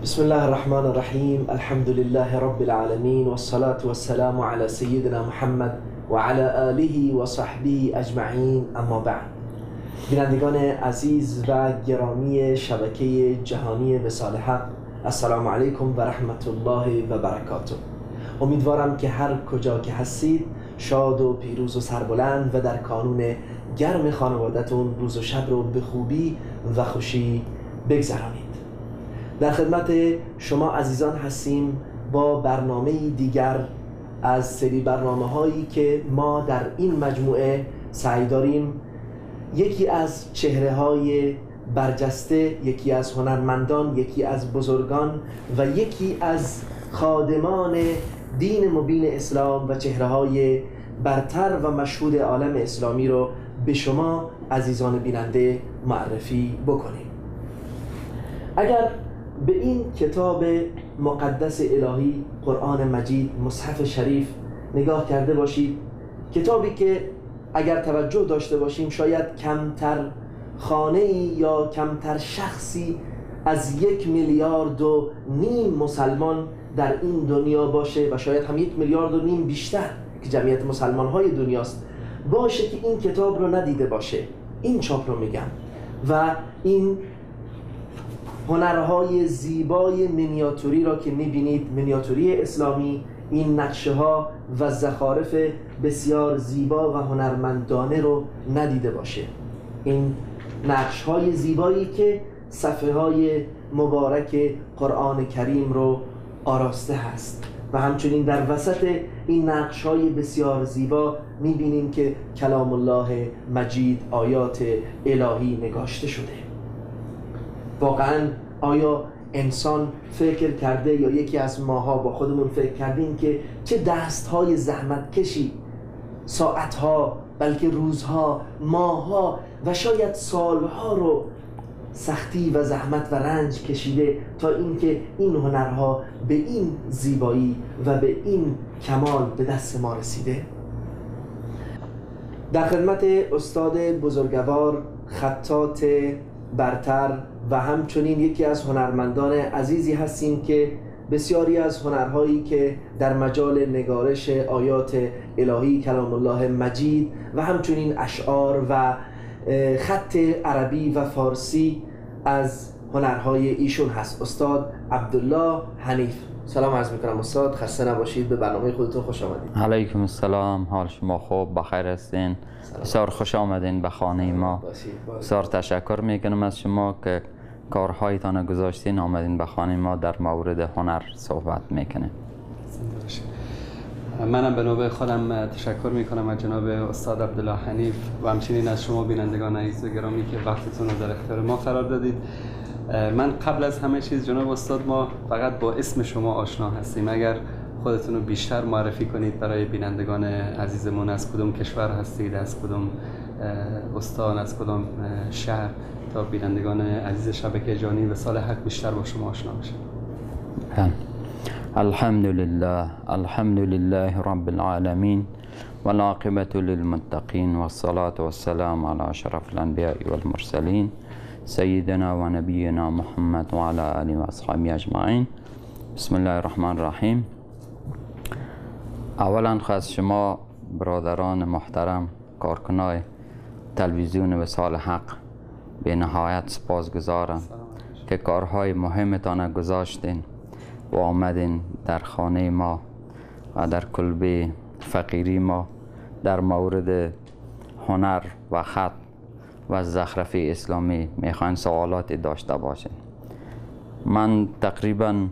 بسم الله الرحمن الرحیم. الحمد لله رب العالمین والصلاة والسلام علی سیدنا محمد وعلى آله و صحبه اجمعین. اما بعد، بینندگان عزیز و گرامی شبکه جهانی وصال حق، السلام علیکم و رحمت الله و برکاته. امیدوارم که هر کجا که هستید شاد و پیروز و سربلند و در کانون گرم خانوادتون روز و شب رو به خوبی و خوشی بگذرانید. در خدمت شما عزیزان هستیم با برنامه دیگر از سری برنامه هایی که ما در این مجموعه سعی داریم یکی از چهره های برجسته، یکی از هنرمندان، یکی از بزرگان و یکی از خادمان دین مبین اسلام و چهره های برتر و مشهود عالم اسلامی رو به شما عزیزان بیننده معرفی بکنیم. اگر به این کتاب مقدس الهی قرآن مجید مصحف شریف نگاه کرده باشید، کتابی که اگر توجه داشته باشیم شاید کمتر خانه‌ای یا کمتر شخصی از 1.5 میلیارد مسلمان در این دنیا باشه و شاید هم 1.5 میلیارد بیشتر که جمعیت مسلمان های دنیاست باشه که این کتاب رو ندیده باشه. این چاپ رو میگم و این هنرهای زیبای مینیاتوری را که میبینید، مینیاتوری اسلامی، این نقشه ها و زخارف بسیار زیبا و هنرمندانه رو ندیده باشه. این نقش های زیبایی که صفحه های مبارک قرآن کریم رو آراسته هست و همچنین در وسط این نقش های بسیار زیبا میبینیم که کلام الله مجید، آیات الهی نگاشته شده. واقعا آیا انسان فکر کرده یا یکی از ماها با خودمون فکر کردیم که چه دستهای زحمت کشی ساعتها بلکه روزها، ماهها و شاید سالها رو سختی و زحمت و رنج کشیده تا اینکه این هنرها به این زیبایی و به این کمال به دست ما رسیده؟ در خدمت استاد بزرگوار، خطاط برتر و همچنین یکی از هنرمندان عزیزی هستیم که بسیاری از هنرهایی که در مجال نگارش آیات الهی کلام الله مجید و همچنین اشعار و خط عربی و فارسی از هنرهای ایشون هست، استاد عبدالله حنیف. سلام عرض میکنم استاد، خسته نباشید، به برنامه خودتون خوش آمدید. علیکم السلام، حال شما خوب؟ بخیر هستین؟ بسیار خوش آمدین به خانه ما. بسیار تشکر میکنم از شما که کارهایتان گذاشتین آمدین به خانه ما در مورد هنر صحبت میکنیم. منم به نوبه خودم تشکر میکنم از جناب استاد عبدالله حنیف و همچنین از شما بینندگان عزیز و گرامی که وقتتون رو در اختیار ما قرار دادید. من قبل از همه چیز جناب استاد، ما فقط با اسم شما آشنا هستیم. اگر خودتون رو بیشتر معرفی کنید برای بینندگان عزیزمون، از کدوم کشور هستید، از کدوم استان، از کدوم شهر، تا بینندگان عزیز شبکه جهانی وصال حق بیشتر با شما آشنا بشن. الحمد لله، الحمد لله رب العالمین والعاقبة للمتقین والصلاة والسلام على اشرف الانبیاء والمرسلین سیدنا و نبینا محمد و علی آله و اصحابه اجمعین. بسم الله الرحمن الرحیم. اولا خواست شما برادران محترم کارکنای تلویزیون وصال حق به نهایت سپاسگزارم که کارهای مهمتان گذاشتین و آمدین در خانه ما و در کلبه فقیری ما در مورد هنر و خط و زخرفه اسلامی میخواین سوالات داشته باشین. من تقریبا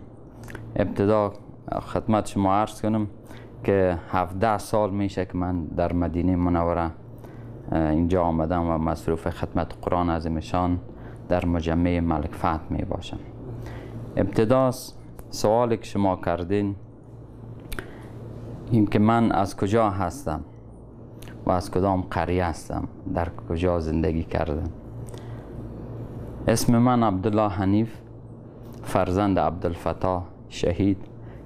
ابتدا خدمت شما عرض کنم که 17 سال میشه که من در مدینه منوره اینجا آمدم و مصروف خدمت قرآن عظیم شان در مجمع ملک فهد می باشم. ابتدا سوالی که شما کردین این که من از کجا هستم و از کدام قریه هستم، در کجا زندگی کردم. اسم من عبدالله حنیف، فرزند عبدالفتاح شهید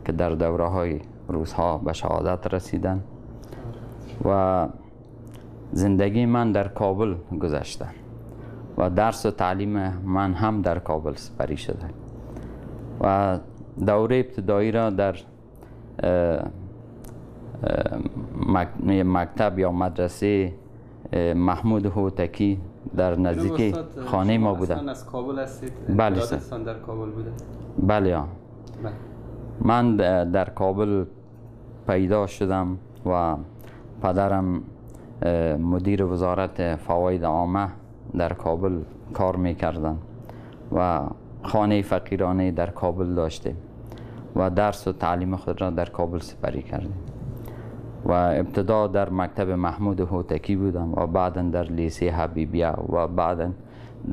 که در دوره های روزها به شهادت رسیدن و زندگی من در کابل گذشته و درس و تعلیم من هم در کابل سپری شده و دوره ابتدایی را در مکتب یا مدرسه محمود هوتکی در نزدیک خانه ما بودم. اصلا از کابل هستید؟ بله. در کابل بوده؟ بله. من در کابل پیدا شدم و پدرم مدیر وزارت فواید عامه در کابل کار میکردن و خانه فقیرانه در کابل داشتیم و درس و تعلیم خود را در کابل سپری کردیم و ابتدا در مکتب محمود هوتکی بودم و بعدا در لیسه حبیبیه و بعدا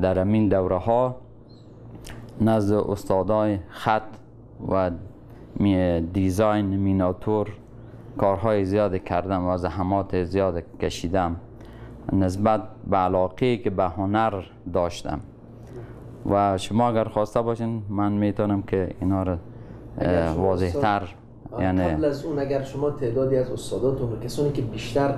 در همین دوره ها نزد استادای خط و دیزاین میناتور کارهای زیاد کردم و زحمات زیاد کشیدم نسبت به علاقه که به هنر داشتم. و شما اگر خواسته باشین من میتونم که اینا رو واضح تر، یعنی قبل از اون اگر شما تعدادی از استاداتون و کسانی که بیشتر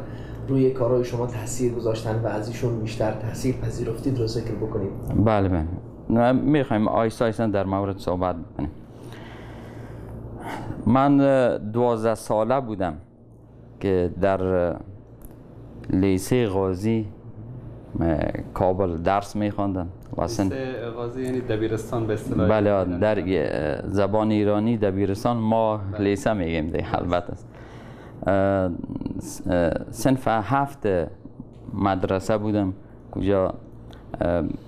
روی کارهای شما تاثیر گذاشتن و از ایشون بیشتر تاثیر پذیرفتید رو ذکر بکنید. بله بله، میخوایم آیسته آیسته در مورد صحبت بکنیم. من 12 ساله بودم که در لیسه غازی کابل درس میخواندم. لیسه غازی یعنی دبیرستان به اصطلاح؟ بله، در زبان ایرانی دبیرستان، ما لیسه میگیم دیگه، البته. صنف 7 مدرسه بودم کجا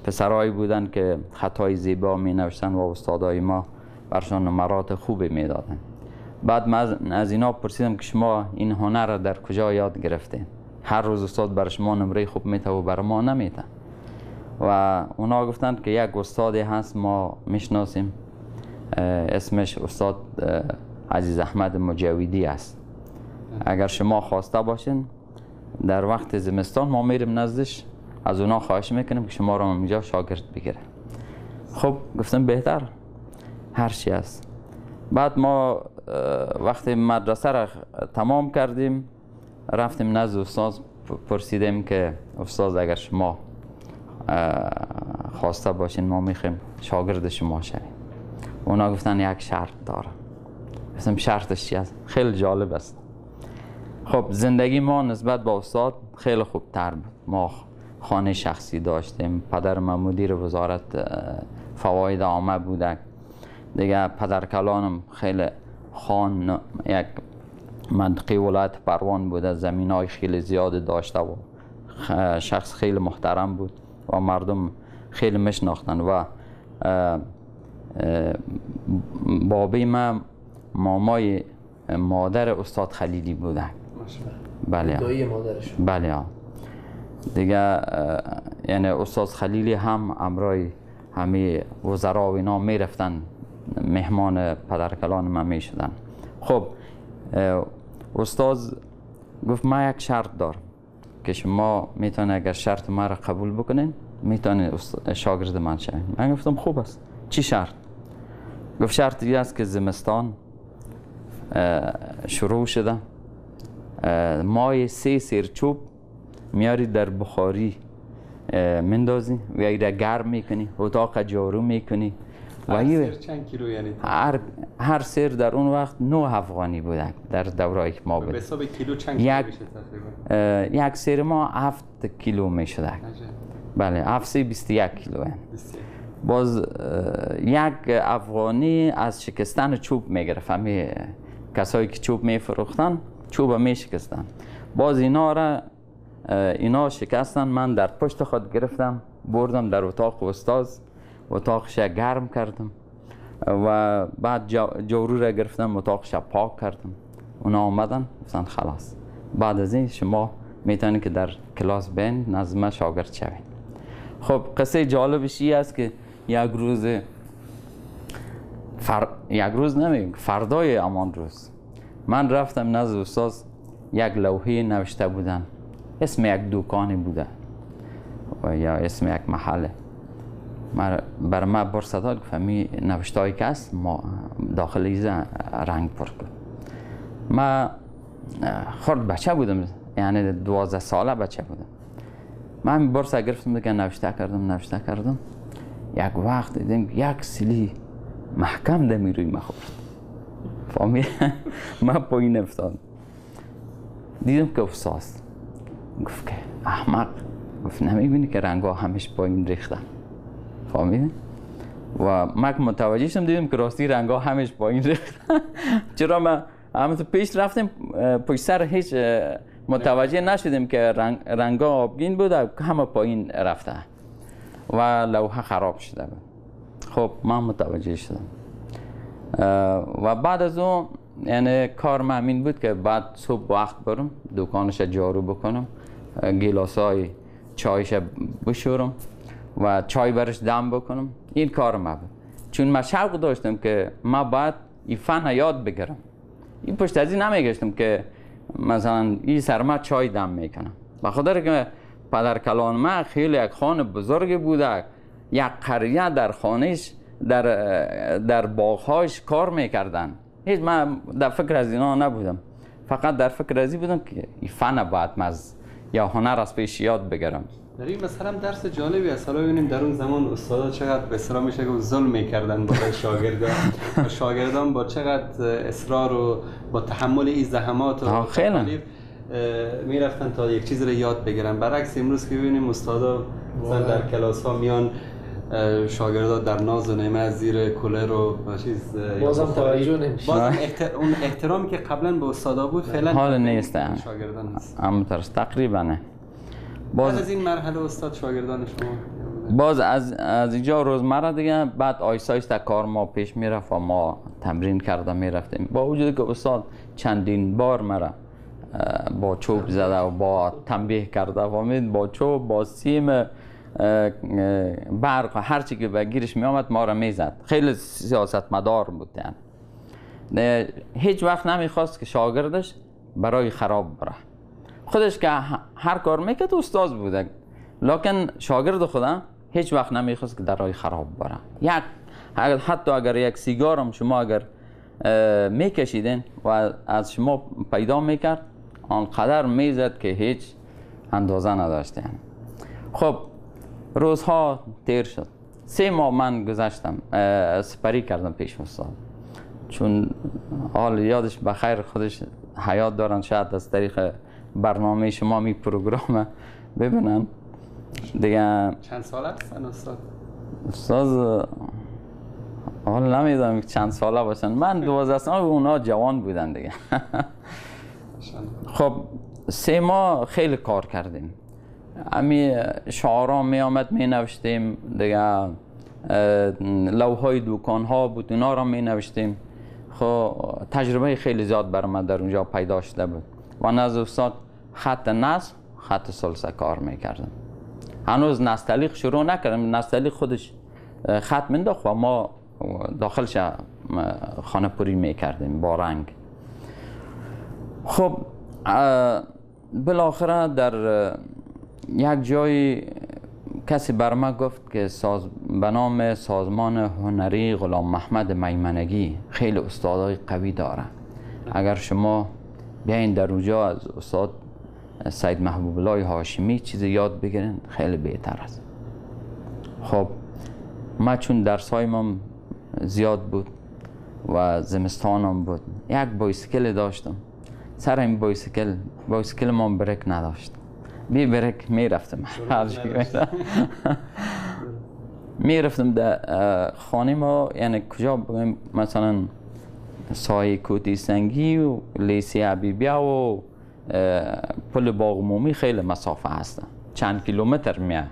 پسرایی بودن که خطای زیبا می نوشتن و استادای ما برشان نمرات خوبی می دادن. بعد من از اینا پرسیدم که شما این هنر را در کجا یاد گرفتین؟ هر روز استاد بر شما نمره خوب میته و بر ما نمیته. و اونا گفتند که یک استادی هست ما میشناسیم، اسمش استاد عزیز احمد مجاویدی است. اگر شما خواسته باشین در وقت زمستان ما میریم نزدش، از اونا خواهش میکنیم که شما را اینجا شاگرد بگیره. خب گفتم بهتر، هر چی است. بعد ما وقتی مدرسه را تمام کردیم رفتیم نزد استاد، پرسیدیم که استاد اگر شما خواسته باشین ما میخوایم شاگرد شما شویم. اونا گفتن یک شرط داره. گفتم شرطش چی است؟ خیلی جالب است. خب زندگی ما نسبت به استاد خیلی خوبتر بود. ما خانه شخصی داشتیم، پدر من مدیر وزارت فواید عامه بوده دیگه، پدر کلانم خیلی خان یک منطقه ولایت پروان بوده، زمین های خیلی زیاد داشته و شخص خیلی محترم بود و مردم خیلی مشناختن. و بابی من مامای مادر استاد خلیلی بوده. بله، دایی مادرش. بله دیگه، یعنی استاد خلیلی هم امرای همه وزرا و اینا میرفتن، مهمان پدرکلان من میشدن. خب استاد گفت من یک شرط دارم که شما میتونید اگر شرط من را قبول بکنین میتونید شاگرد من شوین. من گفتم خوب است، چی شرط؟ گفت شرط این است که زمستان شروع شده، مای 3 سیر چوب میاری در بخاری مندازی و ایره گرم میکنی، اتاق جارو میکنی. هر سیر چند کیلو؟ یعنی هر سیر در اون وقت 9 افغانی بوده در دوره‌ای که ما بود. به حساب کیلو چند کیلو میشه تقریبا؟ یک سیر ما 7 کیلو میشده. بله، 7 سیر 21 کیلو. باز یک افغانی از شکستن چوب میگرفت. همه کسایی که چوب میفروختن چوب میشکستن، باز اینا را اینا شکستن، من در پشت خود گرفتم بردم در اتاق استاد، اتاقش گرم کردم و بعد جورو را گرفتم اتاقش پاک کردم. اونا آمدن گفتن خلاص، بعد از این شما میتونید که در کلاس بین نظم شاگرد شوین. خب قصه جالبش این است که یک روز یک روز نمیگم، فردای امان روز من رفتم نزد استاد، یک لوحه نوشته بودن، اسم یک دکانی بوده و یا اسم یک محله. بر ما برصد داد، گفت می نوشتهایی که است ما داخل ایزه رنگ پر کن. ما خرد بچه بودم، یعنی 12 ساله بچه بودم. من برصد گرفتم دیگه، نوشته کردم. یک وقت دیدم یک سیلی محکم دمی روی ما خورد. فهمی؟ من پایین افتاد. دیدم که استاد گفت که احمق، گفت نمیبینی که رنگا همش پایین ریختن. فهمیدی؟ و من متوجه شدم، دیدم که راستی رنگا همش پایین ریختن. چرا ما همه تو پیش رفتیم پشت سر هیچ متوجه نشدیم که رنگا آبگین بود، همه پایین رفته و لوحه خراب شده بود. خب من متوجه شدم و بعد از اون یعنی کار من این بود که بعد صبح وقت برم دکانش جارو بکنم، گیلاسای چایش بشورم و چای برش دم بکنم. این کار من بود، چون من شوق داشتم که من باید این فن یاد بگیرم. این پشت از این نمیگشتم که مثلا این سرما چای دم میکنم. بخاطر که پدر کلان من خیلی یک خانه بزرگ بوده، یک قریه در خانهش در باغهاش کار میکردن. هیچ من در فکر از اینا نبودم، فقط در فکر از این بودم که این فن باید مز یا هنر از پیش یاد بگیرم. در این مثلا درس جالبی است. حالا ببینیم در اون زمان استادا چقدر به اصطلاح میشه که ظلم میکردن با شاگردان و شاگردان با چقدر اصرار و با تحمل این زحمات و تکالیف میرفتن تا یک چیز رو یاد بگیرن. برعکس امروز که ببینیم استادا مثلا در کلاس ها میان شاگردا در ناز و نعمت زیر کولر و چیز بازم توجه نمیشه. بازم اون احترامی که قبلا به استادا بود فعلا حال نیست، شاگردان هست. اما تقریبا باز از این مرحله استاد شاگردان شما باز از اینجا روزمره دیگه بعد آیسته آیسته کار ما پیش میرفت و ما تمرین کرده میرفتیم. با وجود که استاد چندین بار مرا با چوب زده و با تنبیه کرده و با چوب با سیم برق هر چی که به گیرش می آمد ما را میزد. خیلی سیاست مدار بود، یعنی هیچ وقت نمیخواست که شاگردش برای خراب بره. خودش که هر کار میکرد استاد بوده، لکن شاگرد خودم هیچ وقت نمیخواست که در راه خراب بره. یک حتی اگر یک سیگارم شما اگر میکشیدین و از شما پیدا میکرد آنقدر میزد که هیچ اندازه نداشت. یعنی خب روزها تیر شد، 3 ماه من گذشتم سپری کردم پیش استاد، چون حال یادش بخیر خودش حیات دارن، شاید از طریق برنامه شما می پروگرام ببینن دیگه. چند ساله هستن استاد؟ استاد حالا نمیدونم چند ساله باشن، من 12 سال اونا جوان بودن دیگه. خب 3 ماه خیلی کار کردیم، امی شعارا می آمد می نوشتیم دیگه، لوحای دوکان ها بود اونا را می نوشتیم. خب تجربه خیلی زیاد بر من در اونجا پیدا شده بود و نزد استاد خط نصب خط ثلثه کار میکردم. هنوز نستعلیق شروع نکردم، نستعلیق خودش خط مینداخت و ما داخلش خانه پوری میکردیم با رنگ. خب بالاخره در یک جای کسی بر من گفت که به نام سازمان هنری غلام محمد میمنگی خیلی استادای قوی داره، اگر شما بیاین در اونجا از استاد سید محبوب الله هاشمی چیز یاد بگیرین خیلی بهتر است. خب من چون درسایم زیاد بود و زمستانم بود، یک بایسکل داشتم، سر این بایسکل ما بریک نداشت، بی بریک میرفتم میرفتم در خانه ما، یعنی کجا بگیم مثلا سایه کوتی سنگی و لیسی حبیبیه و پل باغ عمومی خیلی مسافه هستن، چند کیلومتر میه.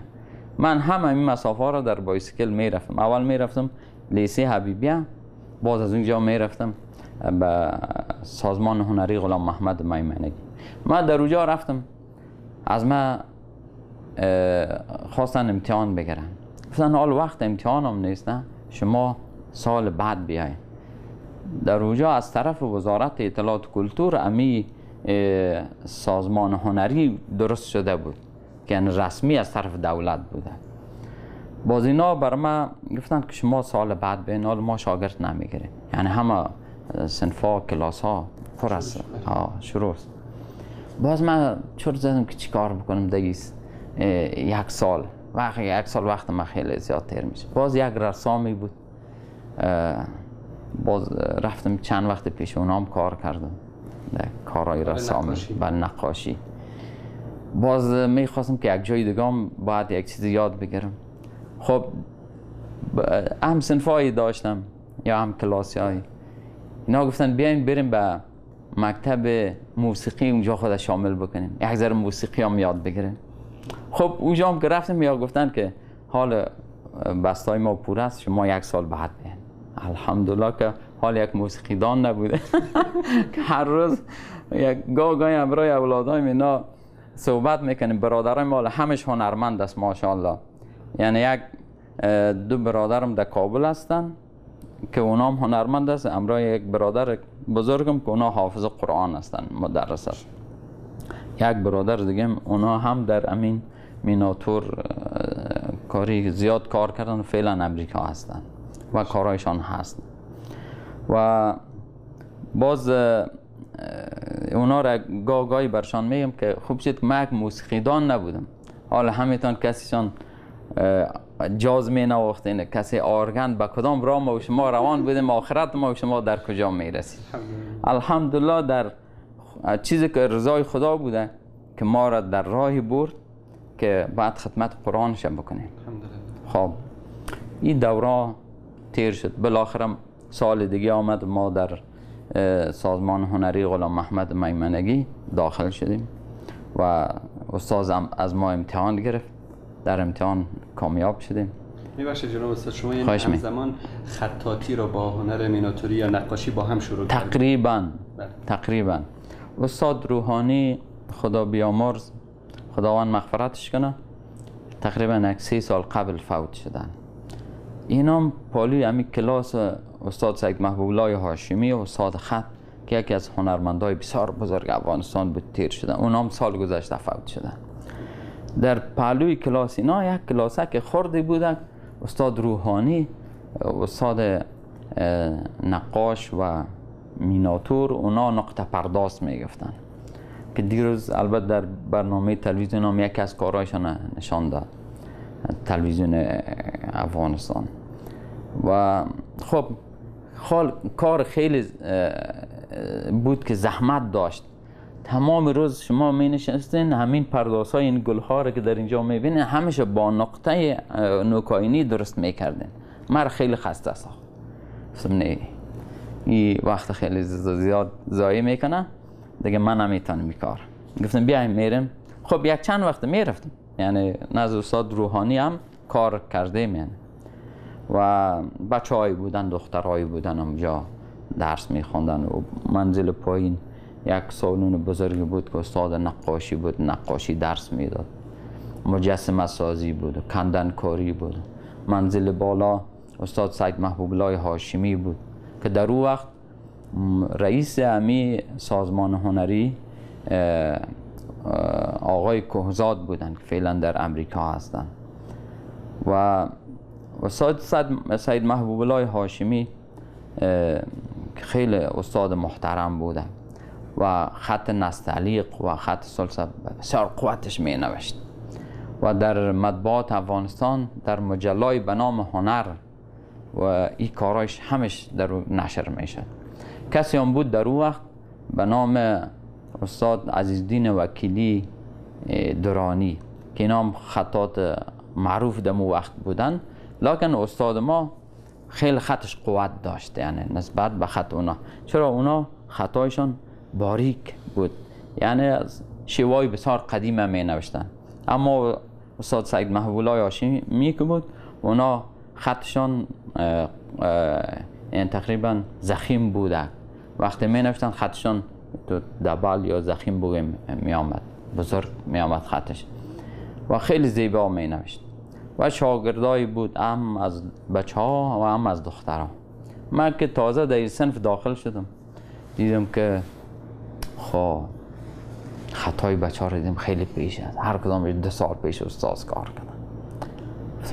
من همه این مسافه را در بایسکل میرفتم. اول میرفتم لیسی حبیبیه، باز از اونجا میرفتم به سازمان هنری غلام محمد میمنگی. من در اونجا رفتم، از من خواستن امتحان بگیرن، گفتن حال وقت امتحانم نیست، نه شما سال بعد بیاین. در اونجا از طرف وزارت اطلاعات کلتور امی سازمان هنری درست شده بود که رسمی از طرف دولت بوده. باز اینا بر من گفتن که شما سال بعد بیاین، حال ما شاگرد نمیگیریم، یعنی همه صنف‌ها کلاس ها پر است، شروع است. باز من چرت زدم که چیکار بکنم دیگه، یک سال وقت، یک سال وقت من خیلی زیاد تیر میشه. باز یک رسامی بود باز رفتم چند وقت پیش اونام کار کردم در کارهای رسامی و نقاشی. باز میخواستم که یک جای دیگه هم باید یک چیز یاد بگیرم. خب هم صنفایی داشتم یا هم کلاسی های اینا گفتن بیایم بریم به مکتب موسیقی، اونجا خود شامل بکنیم، یک ذره موسیقی هم یاد بگیریم. خب اونجا هم که رفتم یا گفتن که حال بستای ما پور است، شما یک سال بعد بیاین. الحمدلله که حال یک موسیقی دان نبوده که هر روز یک گاه گاهی همراه اولادایم اینا صحبت میکنیم. برادرای ما همش هنرمند است ماشاءالله، یعنی یک دو برادرم در کابل هستن که اونا هم هنرمند است، همراه یک برادر بزرگم که اونا حافظ قرآن هستن، مدرس است. یک برادر دیگه اونا هم در امین میناتور کاری زیاد کار کردن، فعلا امریکا هستن و کارایشان هست. و باز اونا را گاه گاهی برشان میگم که خوب شد که من یک موسیقیدان نبودم، حالا همیتان کسیشان جاز می نواختین، کسی آرگن، به کدام راه ما و شما روان بودیم، آخرت ما و شما در کجا می رسید. الحمدلله در چیزی که رضای خدا بوده که ما را در راهی برد که بعد خدمت قرآنش بکنیم. خب این دوره تیر شد، بالاخره سال دیگه آمد ما در سازمان هنری غلام محمد میمنگی داخل شدیم و استاد از ما امتحان گرفت، در امتحان کامیاب شدیم. میبخشید جناب استاد، شما یعنی همزمان خطاطی رو با هنر میناتوری یا نقاشی با هم شروع کردید؟ تقریبا. تقریبا. استاد روحانی خدا بیامرز، خداوند مغفرتش کنه، تقریبا 3 سال قبل فوت شدن. اینام پالوی همین کلاس استاد سید محبوب الله هاشمی و استاد خط که یکی از هنرمندای بسیار بزرگ افغانستان بود تیر شدن، اونام سال گذشته فوت شدن. در پهلوی کلاس اینا یک کلاسه که خردی بودن، استاد روحانی، استاد نقاش و میناتور، اونا نقطه پرداز میگفتن که دیروز البته در برنامه تلویزیون هم یکی از کارهایشان نشان داد، تلویزیون افغانستان. و خب کار خیلی بود که زحمت داشت. تمام روز شما می نشستین همین پرداز های این گل ها رو که در اینجا می بینین همیشه با نقطه نوکاینی درست می کردین. من خیلی خسته ساخت. گفتم نه این وقت خیلی زیاد ضایع میکنه دیگه، من نمیتونم این کار. گفتم بیایم میرم. خب یک چند وقت میرفتم، یعنی نزد استاد روحانی هم کار کرده یعنی. و بچه هایی بودن، دخترهایی بودن اونجا درس میخوندن. و منزل پایین یک سالن بزرگ بود که استاد نقاشی بود، نقاشی درس میداد، مجسمه سازی بود و کندنکاری بود. منزل بالا استاد سید محبوب الله هاشمی بود که در او وقت رئیس امی سازمان هنری آقای کهزاد بودند که فعلا در امریکا هستند. و استاد سید محبوب الله هاشمی خیلی استاد محترم بودند و خط نستعلیق و خط ثلث بسیار قوتش می نوشت و در مطبوعات افغانستان در مجلای به نام هنر و این کارایش همش در نشر می شد. کسی هم بود در او وقت به نام استاد عزیزالدین وکیلی درانی که اینا هم خطات معروف در مو وقت بودن، لکن استاد ما خیلی خطش قوت داشت، یعنی نسبت به خط اونا. چرا اونا خطایشان باریک بود، یعنی از شیوای بسیار قدیم می نوشتن. اما استاد سید محبوب الله هاشمی که بود اونا خطشان یعنی تقریبا ضخیم بوده، وقتی می نوشتن خطشان تو دبل یا ضخیم بگیم می آمد، بزرگ می آمد خطش و خیلی زیبا می نوشت. و شاگردایی بود هم از بچه ها و هم از دخترها. من که تازه در این صنف داخل شدم دیدم که خب خطای بچه ها رو دیدم خیلی پیش است، هر کدام 2 سال پیش استاد کار کردن.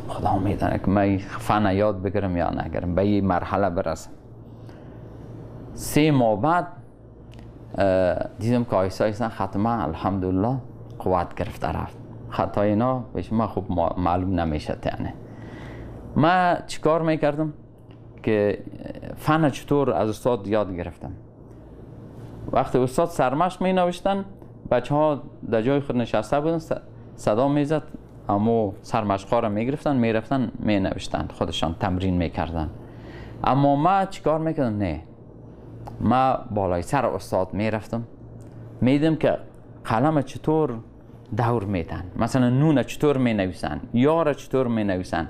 خدا میدانه که من فن یاد بگیرم یا نگیرم، به این مرحله برسم. 3 ماه بعد دیدم که آیسا آیسا خط من الحمدلله قوت گرفته رفت. خطای اینا به شما خوب معلوم نمیشه. یعنی من چیکار میکردم؟ که فن چطور از استاد یاد گرفتم. وقتی استاد سرمشق می نوشتن، بچه ها در جای خود نشسته بودن، صدا میزد، اما سرمشق‌ها را میگرفتن، میرفتن می نوشتن، خودشان تمرین میکردن. اما ما چیکار میکردم؟ نه، ما بالای سر استاد میرفتم، میدم که قلم چطور دور میدن، مثلا نون چطور می نویسن، یا چطور می نویسن.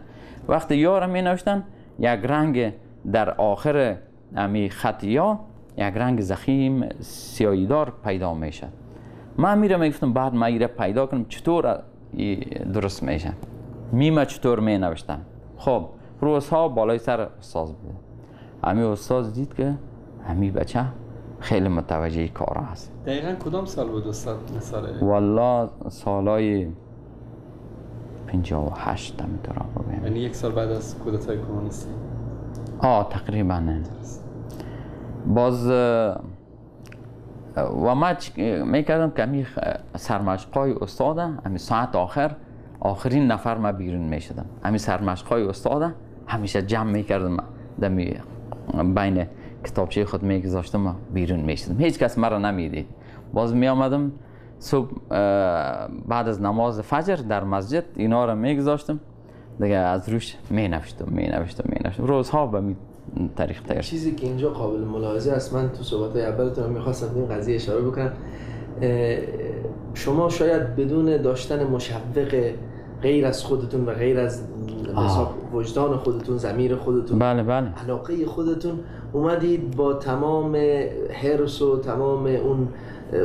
وقتی یا را می نوشتن، یک رنگ در آخر امی خط یا یک رنگ زخیم سیاهی دار پیدا میشه. من میرم میگفتم بعد من ایره پیدا کنم چطور درست میشه، میمه چطور می نوشتم. خب روزها بالای سر استاد بود. امی استاد دید که امی بچه خیلی متوجه کار هست. دقیقا کدام سال بود استاد؟ مثال والله سالای 58 میتونم بگم، یعنی یک سال بعد از کودتای کمونیستی. تقریبا. باز و ما میکردم که امی سرمشقای استاده، امی ساعت آخر، آخرین نفر ما بیرون میشدم، امی سرمشقای استاده همیشه جمع میکردم، دمی بین کتابچه خود میگذاشتم و بیرون میشدم، هیچ کس مرا نمیدید. باز می آمدم صبح بعد از نماز فجر در مسجد اینا را میگذاشتم دیگه، از روش می نوشتم می نوشتم می نوشتم، روزها به می طریق تیر. چیزی که اینجا قابل ملاحظه است، من تو صحبت‌های اولتون میخواستم این قضیه اشاره بکنم، شما شاید بدون داشتن مشوق غیر از خودتون و غیر از وجدان خودتون، ضمیر خودتون، بله بله، علاقه خودتون، اومدید با تمام حرص و تمام اون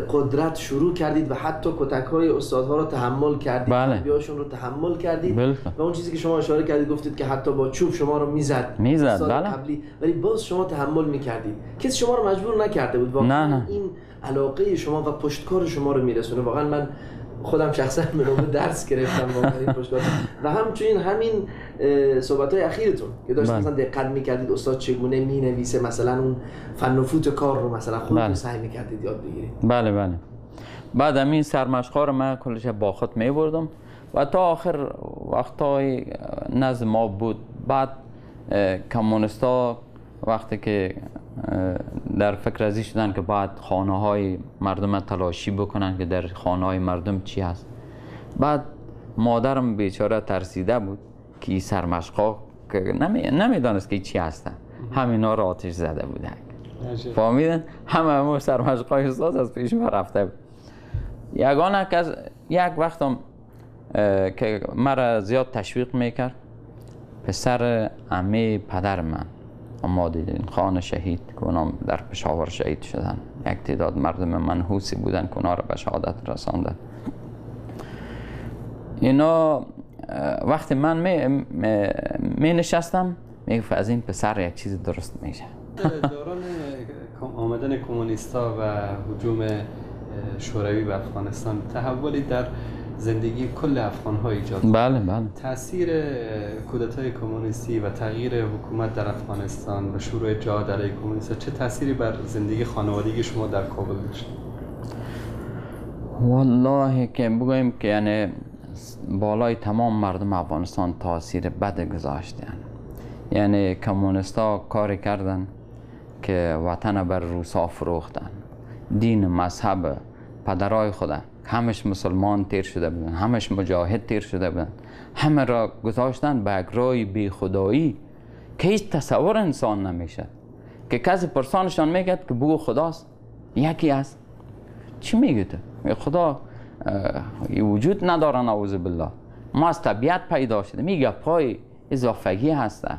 قدرت شروع کردید و حتی کتک‌های استادها رو تحمل کردید، بله، بیاشون رو تحمل کردید. بله. و اون چیزی که شما اشاره کردید، گفتید که حتی با چوب شما رو میزد بله، قبلی، ولی باز شما تحمل میکردید، کسی شما رو مجبور نکرده بود. واقعا نه. این علاقه شما و پشتکار شما رو میرسونه. واقعا من خودم شخصا به نوبه درس گرفتم واقعا این پشتکار. و همچنین همین صحبت‌های اخیرتون که داشتید مثلا دقت می‌کردید استاد چگونه می‌نویسه، مثلا اون فن و فوت کار رو مثلا خودتون سعی می‌کردید یاد بگیرید. بله بله. بعد همین سرمشق‌ها رو من کلش با خود می‌بردم و تا آخر وقتای نزد ما بود. بعد کمونیستا وقتی که در فکر ازی شدن که بعد خانه های مردم تلاشی بکنن که در خانه های مردم چی هست، بعد مادرم بیچاره ترسیده بود که این سرمشقا که نمیدانست که چی هستن، همینا رو آتش زده بودن، فهمیدن؟ همه سرمشقای استاد از پیش ما رفته بود. یگانه که یک وقتم که مرا زیاد تشویق میکرد، پسر عمه پدر من عمادالدین خان شهید که اونام در پشاور شهید شدن، یک تعداد مردم منحوسی بودن که اونا را به شهادت رساندن. اینا وقتی من می نشستم میگفت از این پسر یک چیز درست میشه. دوران آمدن کمونیستا و هجوم شوروی به افغانستان تحولی در زندگی کل افغان‌ها ایجاد. بله بله. تاثیر کودتای کمونیستی و تغییر حکومت در افغانستان و شروع جهاد علیه کمونیست‌ها چه تأثیری بر زندگی خانوادگی شما در کابل داشت؟ والله که بگوییم که یعنی بالای تمام مردم افغانستان تاثیر بد گذاشتن. یعنی کمونیست‌ها کاری کردن که وطن بر روسا فروختن، دین مذهب پدرای خدا همش مسلمان تیر شده بودن، همش مجاهد تیر شده بودن، همه را گذاشتن به یک رای بی خدایی که هیچ تصور انسان نمیشه که کسی پرسانشان میگه که بگو خداست، یکی است، چی میگه تو؟ خدا وجود نداره، نعوذ بالله، ما از طبیعت پیدا شده. میگه پای اضافگی هسته.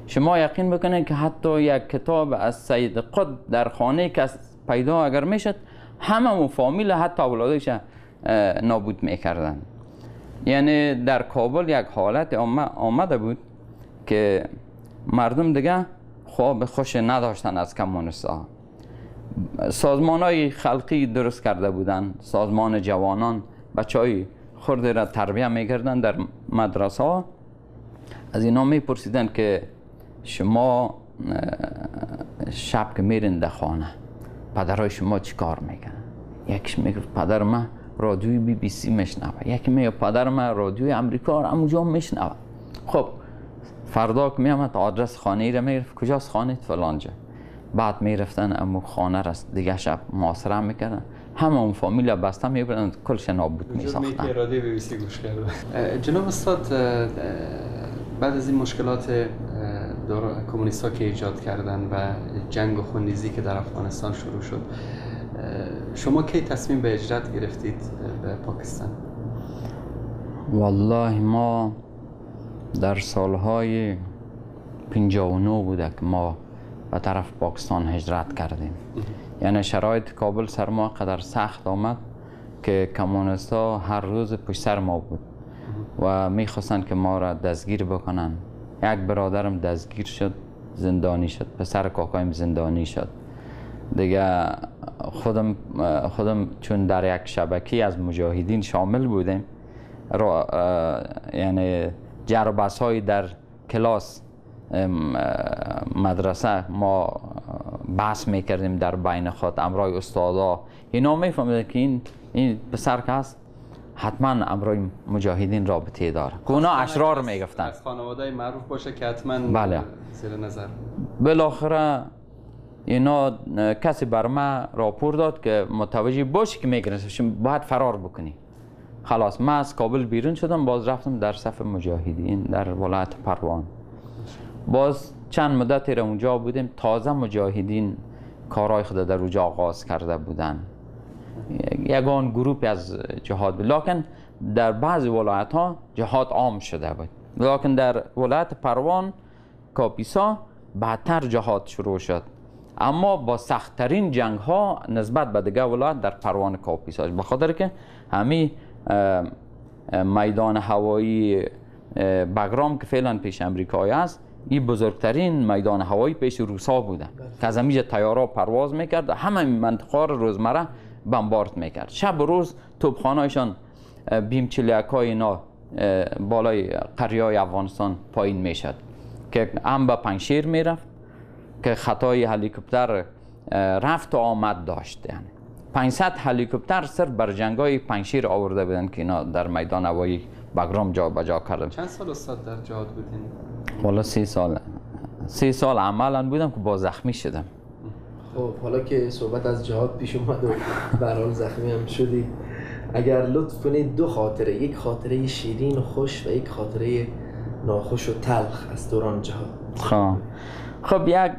شما یقین بکنید که حتی یک کتاب از سید قطب در خانه کس پیدا اگر میشد، همه فامیل حتی اولادش نابود میکردن. یعنی در کابل یک حالت آمده بود که مردم دیگه خواب خوش نداشتن از کمونیست‌ها. سازمان های خلقی درست کرده بودن، سازمان جوانان، بچه های خرد را تربیه میکردن در مدرسه ها. از اینا میپرسیدن که شما شب که میرین در خانه پدرای شما چی کار میکنن؟ یکیش میگفت پدر من رادیوی BBC میشنوه، یکی میگه پدر من رادیوی امریکا رو همونجا میشنوه. خب فردا که میامد آدرس خانه ای را میگرفت، کجاست خانه؟ فلان جا. بعد میرفتن امو خانه را دیگه شب محاصره میکردن، همه اون فامیل بسته میبردن، کلش نابود میساختن. که رادیو بی بی سی گوش کرده. جناب استاد، بعد از این مشکلات کمونیست ها که ایجاد کردن و جنگ و خونریزی که در افغانستان شروع شد، شما کی تصمیم به هجرت گرفتید به پاکستان؟ والله ما در سالهای 59 بوده که ما به طرف پاکستان هجرت کردیم. یعنی شرایط کابل سر ما قدر سخت آمد که کمونیست ها هر روز پشت سر ما بود و میخواستند که ما را دستگیر بکنن. یک برادرم دستگیر شد، زندانی شد، پسر کاکایم زندانی شد. دیگه خودم چون در یک شبکه از مجاهدین شامل بودیم، یعنی جربس های در کلاس مدرسه ما بحث میکردیم در بین خود امرای استادا، اینا میفهمیدن که این پسر که هست حتما امرای مجاهدین رابطه داره، که اونا اشرار میگفتن، از خانواده معروف باشه که حتما بله زیر نظر. بالاخره اینا کسی بر ما راپور داد که متوجه باشی که میگیرن، باید فرار بکنی. خلاص من از کابل بیرون شدم، باز رفتم در صف مجاهدین در ولایت پروان. باز چند مدتی را اونجا بودیم، تازه مجاهدین کارهای خود در اونجا آغاز کرده بودن، یگان گروپی از جهاد بود، لکن در بعضی ولایت ها جهاد عام شده بود، لکن در ولایت پروان کاپیسا بعدتر جهاد شروع شد، اما با سختترین جنگ ها نسبت به دیگر ولایت در پروان کاپیسا، به خاطر که همین میدان هوایی بگرام که فعلا پیش امریکایی است، این بزرگترین میدان هوایی پیش روسا بوده که از اینجا طیارا پرواز میکرد، همه منطقه رو روزمره بمبارد میکرد. شب و روز توپخانه‌شان بیم 41 های اینا بالای قریه های افغانستان پایین میشد که هم به پنجشیر میرفت که خطای هلیکوپتر رفت و آمد داشت. یعنی 500 هلیکوپتر صرف بر جنگای پنجشیر آورده بودن که اینا در میدان هوایی بگرام جا بجا کردن. چند سال استاد در جهاد بودین؟ والا 3 سال. 3 سال عملا بودم که با زخمی شدم. خب حالا که صحبت از جهاد پیش اومد و به هر حال زخمی هم شدید، اگر لطف کنید دو خاطره، یک خاطره شیرین و خوش و یک خاطره ناخوش و تلخ از دوران جهاد. خب یک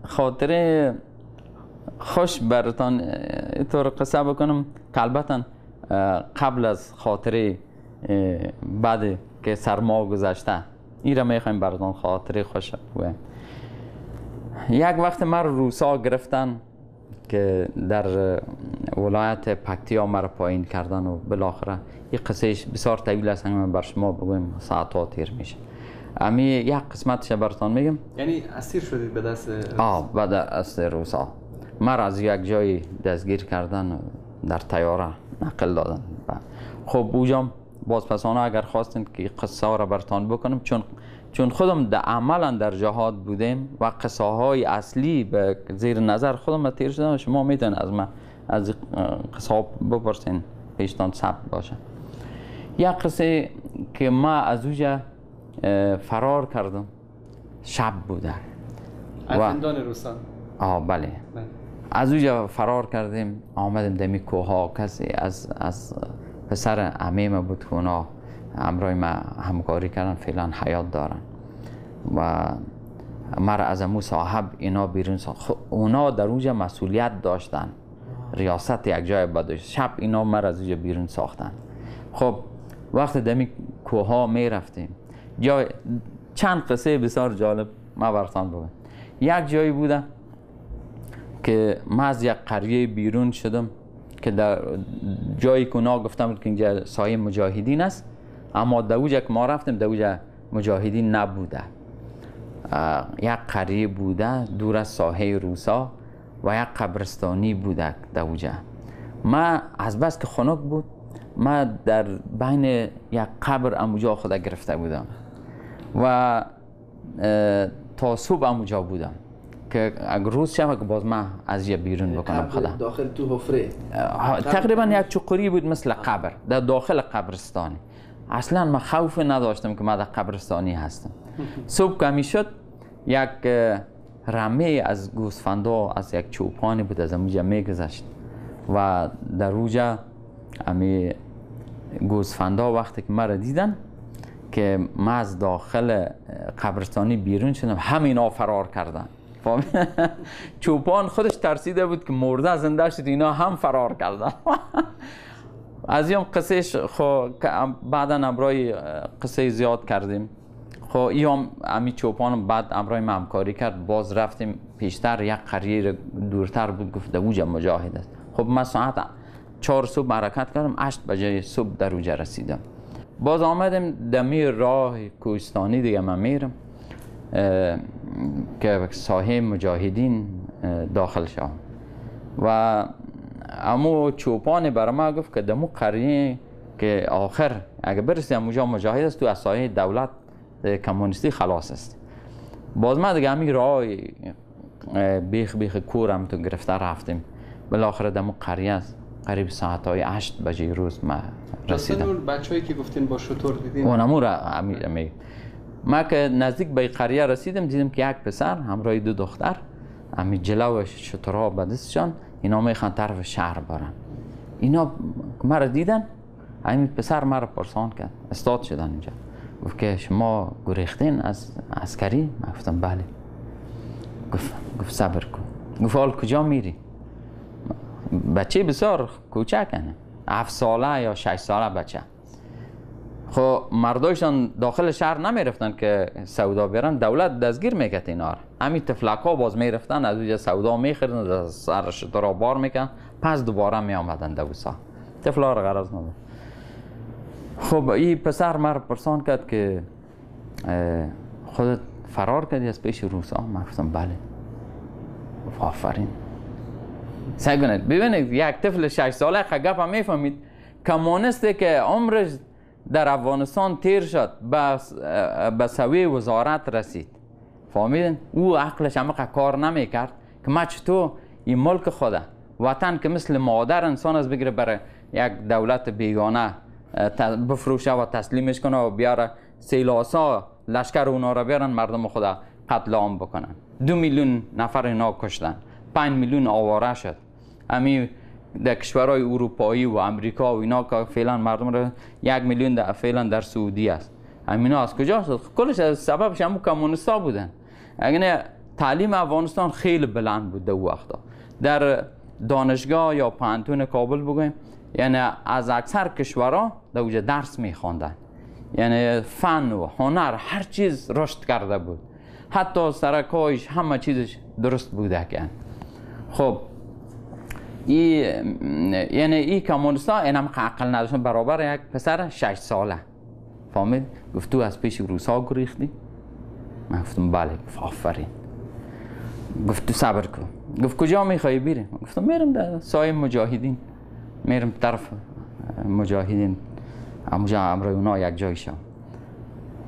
خاطره خوش براتان اینطور قصه بکنم که البته قبل از خاطره بعد که سرما گذشته این را میخوایم براتان خاطره خوش بگویم. یک وقت من روسا گرفتن که در ولایت پکتیا مرا پایین کردن و بالاخره این قصه بسیار طویل است، من بر شما بگویم ساعت ها تیر میشه. امی یک قسمتش براتان میگم. یعنی اسیر شدید به دست به دست روسا. مرا از یک جایی دستگیر کردن، در طیاره نقل دادن. خب اوجام باز پسانه اگر خواستین که قصه ها را براتان بکنم، چون خودم در عملا در جهاد بودیم و قصه های اصلی به زیر نظر خودم تیر شدن، شما میتونید از من از قصه ها بپرسین، پیشتان ثبت باشه. یک قصه که ما از اوجا فرار کردم، شب بوده، از زندان روسان. بله. از اوجا فرار کردیم، آمدیم دمی کوه. کسی از پسر عمیم بود که اونا همراه ما همکاری کردن، فعلا حیات دارن و مرا از امو صاحب اینا بیرون ساخت. اونا در اونجا مسئولیت داشتن، ریاست یک جای بود. شب اینا مرا از اونجا بیرون ساختن. خب وقت دمی کوه ها می رفتیم، جای چند قصه بسیار جالب ما براتان بگم. یک جایی بوده که ما از یک قریه بیرون شدم که در جایی که اونا گفتم که اینجا سایه مجاهدین است، اما در اونجا که ما رفتیم در اونجا مجاهدین نبوده، یک قریه بوده دور از ساحه روسا و یک قبرستانی بوده در اونجا. ما از بس که خنک بود، ما در بین یک قبر اموجا خود گرفته بودم و تا صبح اموجا بودم که اگر روز شب که باز من از یه بیرون بکنم خدا. داخل تو حفره تقریبا یک چقری بود مثل قبر در داخل قبرستان. اصلا من خوف نداشتم که من در قبرستانی هستم. صبح که می شد یک رمه از گوسفندا از یک چوپانی بود از اونجا میگذشت و در اوجا امی گوسفندا وقتی که مرا دیدن که من از داخل قبرستانی بیرون شدم، همینا فرار کردن. چوپان خودش ترسیده بود که مرده زنده شد، اینا هم فرار کردن. از این قصهش خو بعدا امرای قصه زیاد کردیم. خب ایام امی چوپان بعد امرای ما همکاری کرد، باز رفتیم پیشتر یک قریه دورتر بود، گفت در اوجا مجاهد است. خب من ساعت 4 صبح حرکت کردم، 8 بجه صبح در اوجا رسیدم. باز آمدیم دمی راه کوهستانی دیگه من میرم که ساحه مجاهدین داخل شدم و امو چوپان برای ما گفت که دمو قریه که آخر اگه برسی اموجا مجاهد است، تو از ساحه دولت کمونیستی خلاص است. باز ما دیگه همین راه بیخ بیخ کورم تو گرفته رفتیم، بالاخره دمو قریه است قریب ساعت های 8 بجه روز ما رسیدم. اون بچه‌ای که گفتین با شتر دیدین؟ اونمو را ما که نزدیک به قریه رسیدم، دیدم که یک پسر همراه 2 دختر امی جلو شترها به دستشان اینا میخوان طرف شهر برن. اینا مرا دیدن، همین پسر مرا پرسان کرد، استاد شدن اینجا، گفت که شما گریختین از عسکری؟ من گفتم بله. گفت صبر کن. گفت حال کجا میری؟ بچه بسیار کوچک، 7 ساله یا 6 ساله بچه. خب مردایشان داخل شهر نمیرفتن که سودا بیارن، دولت دستگیر میکرد اینا را. همین طفلک ها باز میرفتن از اونجا سودا میخریدن، از سر شترا بار میکردن، پس دوباره میآمدن دوسا. طفلا را غرض نداشت. خب این پسر مرا پرسان کرد که خودت فرار کردی از پیش روسا؟ من گفتم بله. آفرین. سعی کنید ببینید یک طفل 6 ساله گپ هم میفهمید. کمونیستی که عمرش در افغانستان تیر شد به سوی وزارت رسید، فهمیدن؟ او عقلش همه کار نمیکرد که ما چطور این ملک خوده وطن که مثل مادر انسان از بگیره برای یک دولت بیگانه بفروشه و تسلیمش کنه و بیاره سیلاسا لشکر اونا را بیارن مردم خدا قتل عام بکنن. 2 میلیون نفر اینا کشتن، 5 میلیون آواره شد. امی در کشورهای اروپایی و امریکا و اینا که فعلا مردم را 1 میلیون در فعلا در سعودی است. همینا از کجا شد؟ کلش از سببش همون کمونیستا بودن. اگه تعلیم افغانستان خیلی بلند بود در وقتا، در دانشگاه یا پانتون کابل بگویم، یعنی از اکثر کشورها در اونجا درس میخواندن، یعنی فن و هنر هر چیز رشد کرده بود، حتی سرکایش همه چیزش درست بوده که. خب یعنی این کمونیستا اینم عقل نداشتن، برابر یک پسر 6 ساله. فهمید؟ گفت تو از پیش روسا گریختی؟ من گفتم بله. گفت آفرین. گفت تو صبر کن. گفت کجا میخوای بری؟ گفتم میرم در سایه مجاهدین، میرم طرف مجاهدین، اونجا امرای اونا یک جای شم.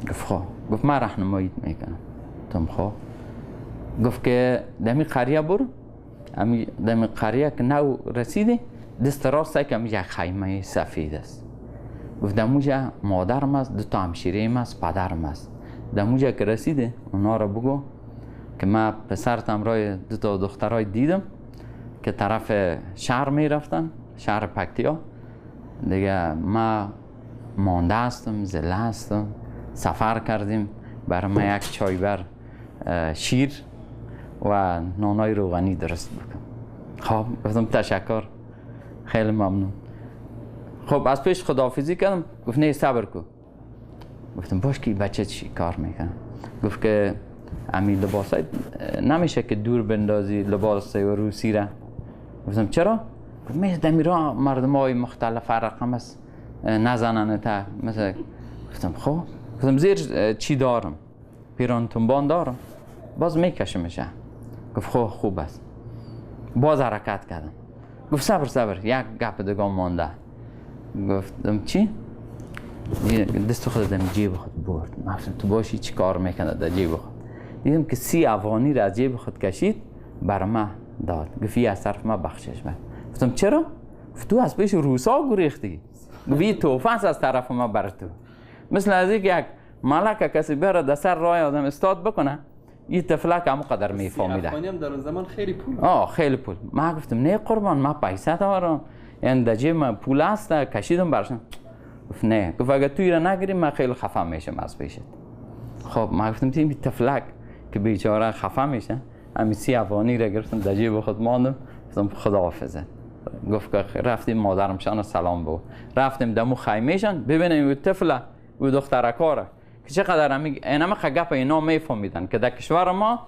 گفت خب. گفت من راهنماییت میکنم. گفتم خب. گفت که دمی قریه برو، دمی قریه که نو رسیدی دست راست که یک خیمه سفید است. گفت دموجا مادرم است، 2 تا همشیریم است، پدرم است. دموجا که رسیده اونا را بگو که من پسرتم رای 2 تا دخترای دیدم که طرف شهر می رفتن، شهر پکتیا. دیگه ما مانده هستم، زله هستم، سفر کردیم، برای ما یک چای بر شیر و نانای روغنی درست بکن. خب گفتم تشکر، خیلی ممنون. خب از پیش خداحافظی کردم. گفت نه صبر کن. گفتم باش که بچه چی کار میکنه؟ گفت که امی لباسای نمیشه که دور بندازی لباس روسی را. گفتم چرا؟ گفت میز دمیرا مردم های مختلف رقم است نزنن تا مثل. گفتم خب. گفتم زیر چی دارم؟ پیران تنبان دارم، باز میکشمشه. گفت خب خوب است. باز حرکت کردم. گفت صبر صبر، یک گپ دیگه مانده. گفتم چی؟ دست خود در جیب خود برد. گفتم تو باشی چی کار میکنه در جیب خود؟ دیدم که 30 افغانی را از جیب خود کشید بر ما داد. گفت از طرف ما بخشش بد. گفتم چرا؟ گفت تو از پیش روسا گریختی. گفت این تحفه است از طرف ما بر تو. مثل از یک ملک کسی بره در سر راه آدم استاد بکنه، این طفلک هم قدر میفهمیده. افغانی هم در اون زمان خیلی پول. خیلی پول. من گفتم نه قربان، من پیسه دارم، یعنی در جیب من پول هست، کشیدم برشم. گفت نه، گفت اگه توی را نگیری من خیلی خفه میشم از پیشت. خب من گفتم این طفلک که بیچاره خفه میشه، همین 30 افغانی را گرفتم در جیب خود ماندم، گفتم خداحافظه. گفت که رفتیم مادرم شان سلام بود، رفتیم دمو خیمهشان ببینیم این طفله و دخترکاره که چقدر اینم گپ اینا میفهمیدن که در کشور ما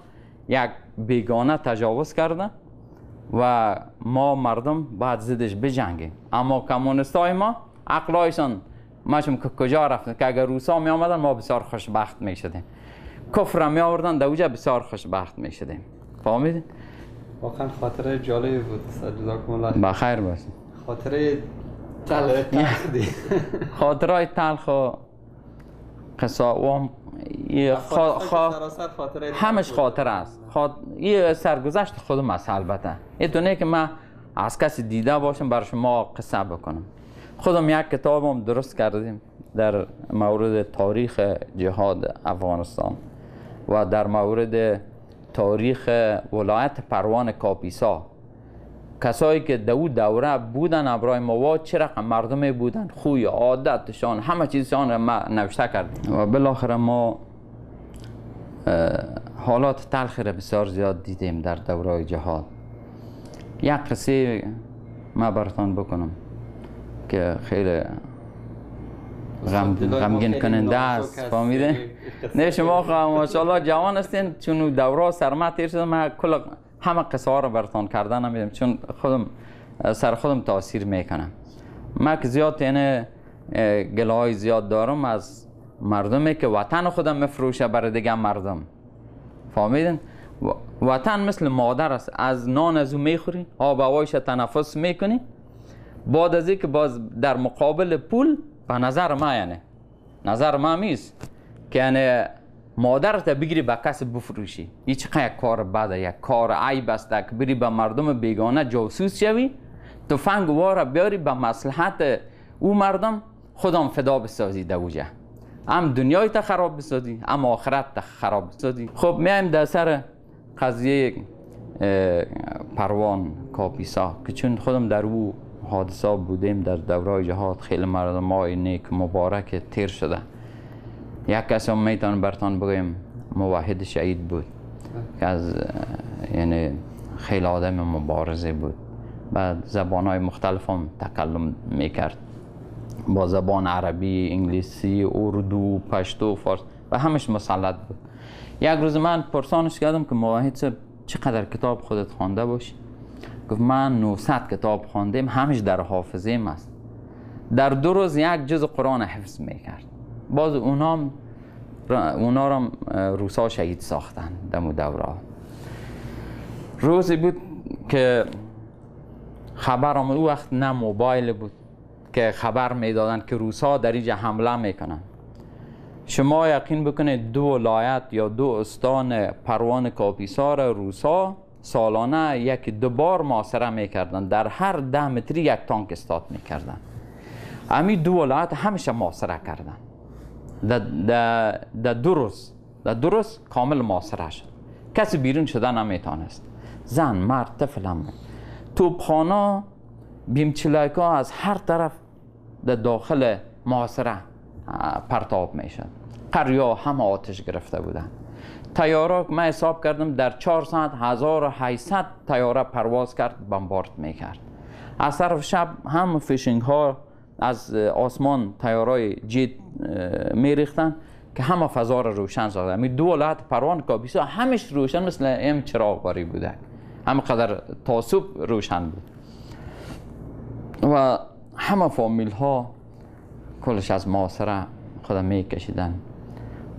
یک بیگانه تجاوز کرده و ما مردم باید ضدش بجنگیم. اما کمونیستای ما عقلایشان ماشم که کجا رفتن که اگر روسا می آمدن ما بسیار خوشبخت می شدیم، کفر می آوردن در اوجه بسیار خوشبخت می شدیم. فهمیدین؟ واقعا خاطره جالبی بود استاد، جزاکم الله بخیر باشید. خاطره تلخ دی. خاطرای تلخ و قصه و همش خاطره است. یه سرگذشت خودم است البته. این تو نه که من از کسی دیده باشم بر شما قصه بکنم. خودم یک کتابم درست کردیم در مورد تاریخ جهاد افغانستان و در مورد تاریخ ولایت پروان کاپیسا، کسایی که دو دوره بودن ابرای ما چه رقم مردم بودن، خوی عادتشان همه چیزشان را ما نوشته کردیم و بالاخره ما حالات تلخی را بسیار زیاد دیدیم در دورای جهاد. یک قصه ما براتان بکنم که خیلی غمگین کننده است. فهمیده؟ نه شما ماشاءالله جوان هستین، چون دورا سرما تیر شده من کل همه قصه ها رو براتان کردن نمیدم، چون خودم سر خودم تاثیر میکنم. من که زیاد یعنی گلای زیاد دارم از مردمی که وطن خودم مفروشه برای دیگه مردم. فهمیدین؟ وطن مثل مادر است، از نان از او میخوری، آب هوایش تنفس میکنی، بعد از اینکه باز در مقابل پول، به نظر ما یعنی نظر ما میست که یعنی مادرت بگیری به کس بفروشی، این چقدر یک کار بده، یک کار عیب است که بری به مردم بیگانه جاسوس شوی، تفنگ واره بیاری به مصلحت او مردم خودم فدا بسازی دوجه، هم دنیای تا خراب بسازی هم آخرت تا خراب بسازی. خب میایم در سر قضیه پروان کاپیسا که چون خودم در او حادثه بودیم در دورای جهاد، خیلی مردم های نیک مبارک تیر شده. یک کسی هم میتونم برتان بگویم موحد شهید بود که از یعنی خیلی آدم مبارزه بود، بعد زبانهای مختلف هم تکلم میکرد، با زبان عربی، انگلیسی، اردو، پشتو، فارس و همش مسلط بود. یک روز من پرسانش کردم که موحد چقدر کتاب خودت خوانده باشی؟ گفت من 900 کتاب خواندیم، همش در حافظه است. در 2 روز یک جز قرآن حفظ میکرد. باز اونا را روسا شهید ساختن دمو دوره. روزی بود که خبر آمد، او وقت نه موبایل بود که خبر میدادن که روسا در اینجا حمله میکنن. شما یقین بکنید 2 ولایت یا 2 استان پروان کاپیسا را روسا سالانه 1-2 بار محاصره میکردن، در هر 10 متری یک تانک استاد میکردن. همین 2 ولایت همیشه محاصره کردن. در 2 روز، در 2 روز کامل محاصره شد، کسی بیرون شده نمیتونست، زن مرد طفل هم. توپخانه بیمچلایکا از هر طرف در داخل محاصره پرتاب میشد، قریا همه آتش گرفته بودن. طیاره من حساب کردم در 4 ساعت 1800 طیاره پرواز کرد، بمبارد میکرد. از طرف شب هم فیشنگ ها از آسمان طیارای جیت میریختن که همه فضا را روشن ساختن. می 2 ولایت پروان کاپیسا همش روشن مثل ام چراغ باری بوده، همه قدر تا صبح روشن بود و همه فامیل ها کلش از محاصره خودم میکشیدن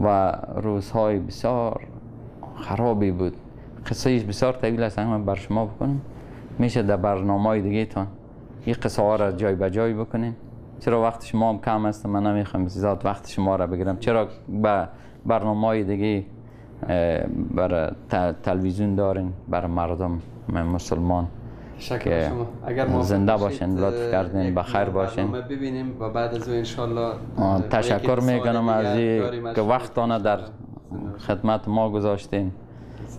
و روزهای بسیار خرابی بود. قصهش بسیار طویل است، من بر شما بکنم میشه در برنامه دیگه تان این قصه ها را جای به جای بکنین، چرا وقت شما هم کم است، من نمیخوام زیاد وقت شما را بگیرم، چرا به برنامه دیگه بر تلویزیون دارین بر مردم مسلمان تشکر شما. اگر زنده باشین، لطف کردین، بخیر باشین. ببینیم و بعد از او انشالله. تشکر میکنم از که وقتانه در خدمت ما گذاشتین.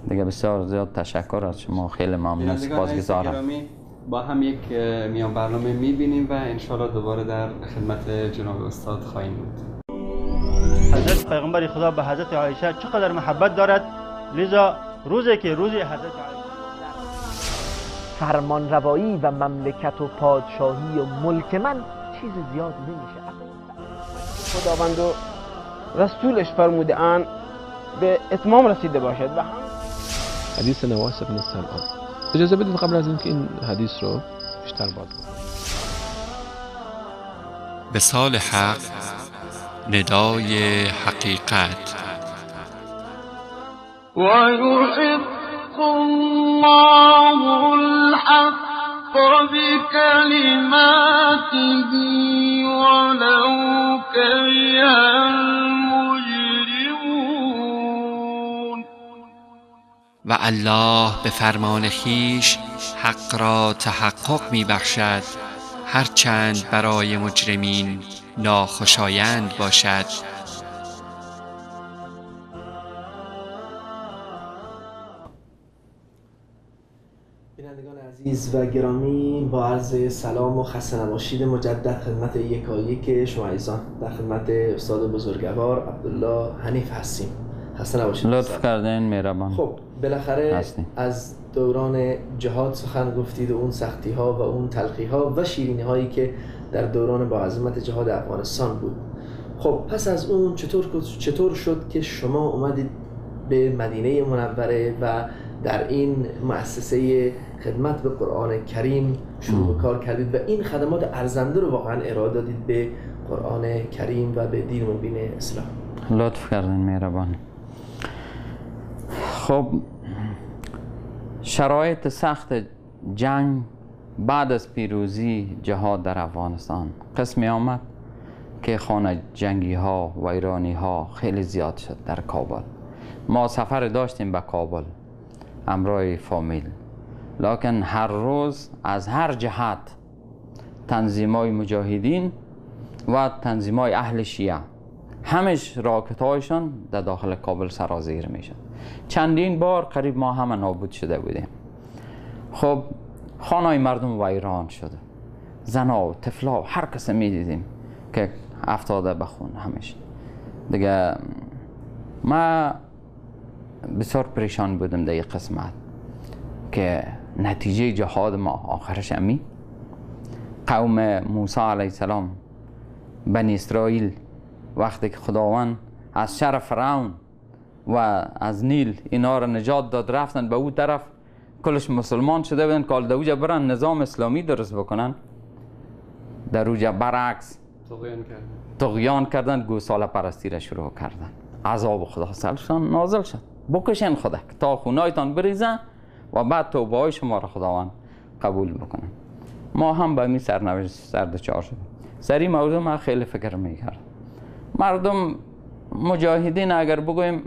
دیگه بسیار زیاد تشکر از شما، خیلی ممنون، سپاسگزارم. با هم یک میان برنامه میبینیم و انشالله دوباره در خدمت جناب استاد خواهیم بود. حضرت پیغمبر خدا به حضرت عایشه چقدر محبت دارد، لذا روزی که روزی حضرت عایشه فرمانروایی و مملکت و پادشاهی و ملک من چیز زیاد نمیشه. خداوند و رسولش فرموده ان به اتمام رسیده باشد. و هم حدیث نواس بن سمعان. اجازه بدید قبل از اینکه این حدیث رو بیشتر باز کنم. به سال حق، ندای حقیقت. ويحق الله الحق بكلماته ولو كره المجرمون. و الله به فرمان خویش حق را تحقق می بخشد، هرچند برای مجرمین ناخوشایند باشد. بینندگان عزیز و گرامی، با عرض سلام و خسته نباشید مجدد خدمت یکایک شما عزیزان در خدمت استاد بزرگوار عبدالله حنیف هستیم. خسته نباشید. لطف کردین، مهربان. خب بالاخره هستیم. از دوران جهاد سخن گفتید و اون سختی ها و اون تلخی ها و شیرینی هایی که در دوران با عظمت جهاد افغانستان بود. خب پس از اون چطور شد که شما اومدید به مدینه منوره و در این مؤسسه خدمت به قرآن کریم شروع به کار کردید و این خدمات ارزنده رو واقعا ارائه دادید به قرآن کریم و به دین مبین اسلام؟ لطف کردین، مهربان. خب شرایط سخت جنگ بعد از پیروزی جهاد در افغانستان قسمی آمد که خانه جنگی ها و ایرانی ها خیلی زیاد شد در کابل. ما سفر داشتیم به کابل همراه فامیل، لکن هر روز از هر جهت تنظیم های مجاهدین و تنظیم های اهل شیعه همش راکت هایشان در داخل کابل سرازیر میشد. چندین بار قریب ما همه نابود شده بودیم. خب خانه مردم ویران شده، زنا و طفلا و هر کس میدیدیم که افتاده به خون همش. دیگه ما بسیار پریشان بودم در این قسمت که نتیجه جهاد ما آخرش امی قوم موسی علیه السلام، بنی اسرائیل، وقتی که خداوند از شر فرعون و از نیل اینا را نجات داد، رفتن به او طرف، کلش مسلمان شده بودن که حال اوجا برن نظام اسلامی درست بکنن، در اوجا برعکس طغیان کردن، گوساله پرستی را شروع کردن. عذاب خدا سرشان نازل شد. بکشین خدا تا خونایتان بریزن و بعد توبه های شما را خداوند قبول بکنه. ما هم به می سرنوشت سردچار شدیم. سر این موضوع من خیلی فکر میکردم. مردم مجاهدین، اگر بگویم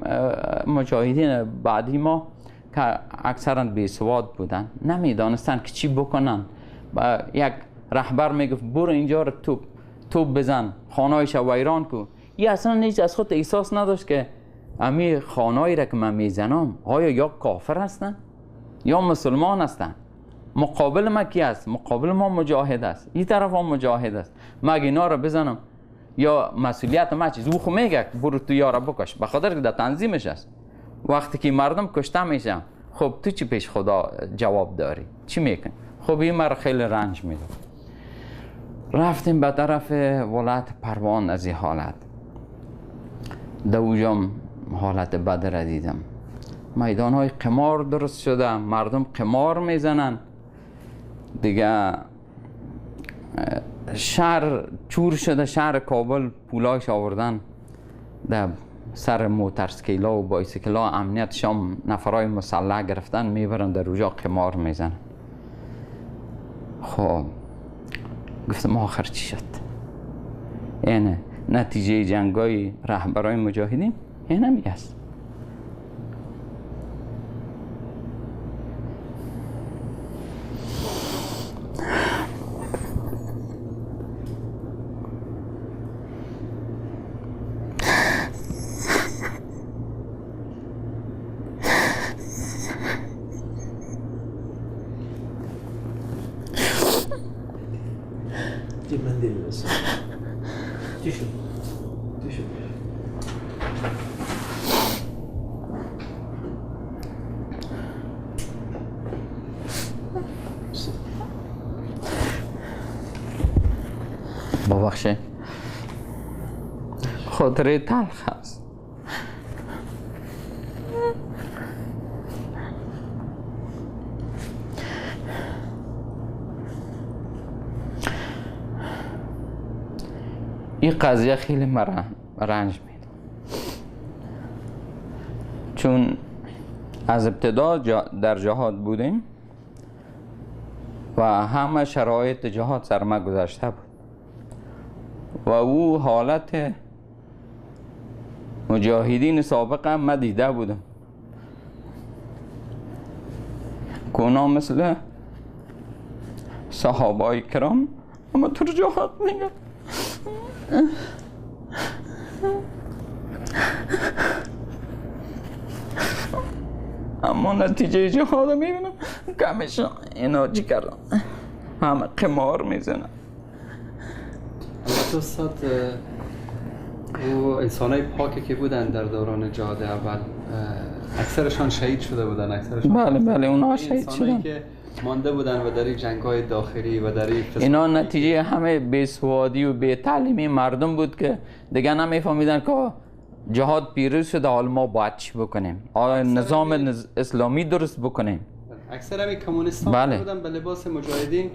مجاهدین بعدی ما که اکثرا بی سواد بودن، نمیدانستن که چی بکنن. با یک رهبر میگفت برو اینجا رو توپ بزن، خانهایش ویران کو. یه اصلا هیچ از خود احساس نداشت که امی خانهایی را که من میزنم آیا یا کافر هستن یا مسلمان هستن. مقابل ما کی است؟ مقابل ما مجاهد است، این طرف هم مجاهد است. مگه اینا را بزنم یا مسئولیت ما چیز؟ او خو میگه برو تو یارا بکش، به خاطر که در تنظیمش است. وقتی که مردم کشته میشن، خب تو چی پیش خدا جواب داری؟ چی میکنی؟ خب این مرا خیلی رنج میده. رفتیم به طرف ولایت پروان. از این حالت در اونجا حالت بد را دیدم. میدان های قمار درست شده، مردم قمار میزنن دیگه. شهر چور شده، شهر کابل پولاش آوردن در سر موترسکیلا و بایسیکلا، امنیت شام نفرای مسلح گرفتن میبرن در اوجا قمار میزنن. خب گفتم آخر چی شد؟ اینه نتیجه جنگای رهبرای مجاهدین اینه می است. زنده بسه. چی شد؟ چی شد؟ ببخشید خاطره تلخ است. این قضیه خیلی مرا رنج میده، چون از ابتدا در جهاد بودیم و همه شرایط جهاد سر ما گذشته بود و او حالت مجاهدین سابق هم من دیده بودم که اونا مثل صحابای کرام اما تو جهاد میگن. اما نتیجه جهاد رو میبینم که همیشه اینا چی کردن، همه قمار میزنن. البته استاد او انسانای پاکی که بودن در دوران جهاد اول اکثرشان شهید شده بودن، اکثرشان بله بله اونا شهید شدن که مانده بودن و در این جنگ‌های داخلی و در این اینا نتیجه همه بیسوادی و بی‌تعلیمی مردم بود که دیگه نمیفهمیدن که جهاد پیروز شده، حال ما باید چی بکنیم، آیا نظام اسلامی درست بکنیم. اکثر همین کمونیست‌ها بله. بودن به لباس مجاهدین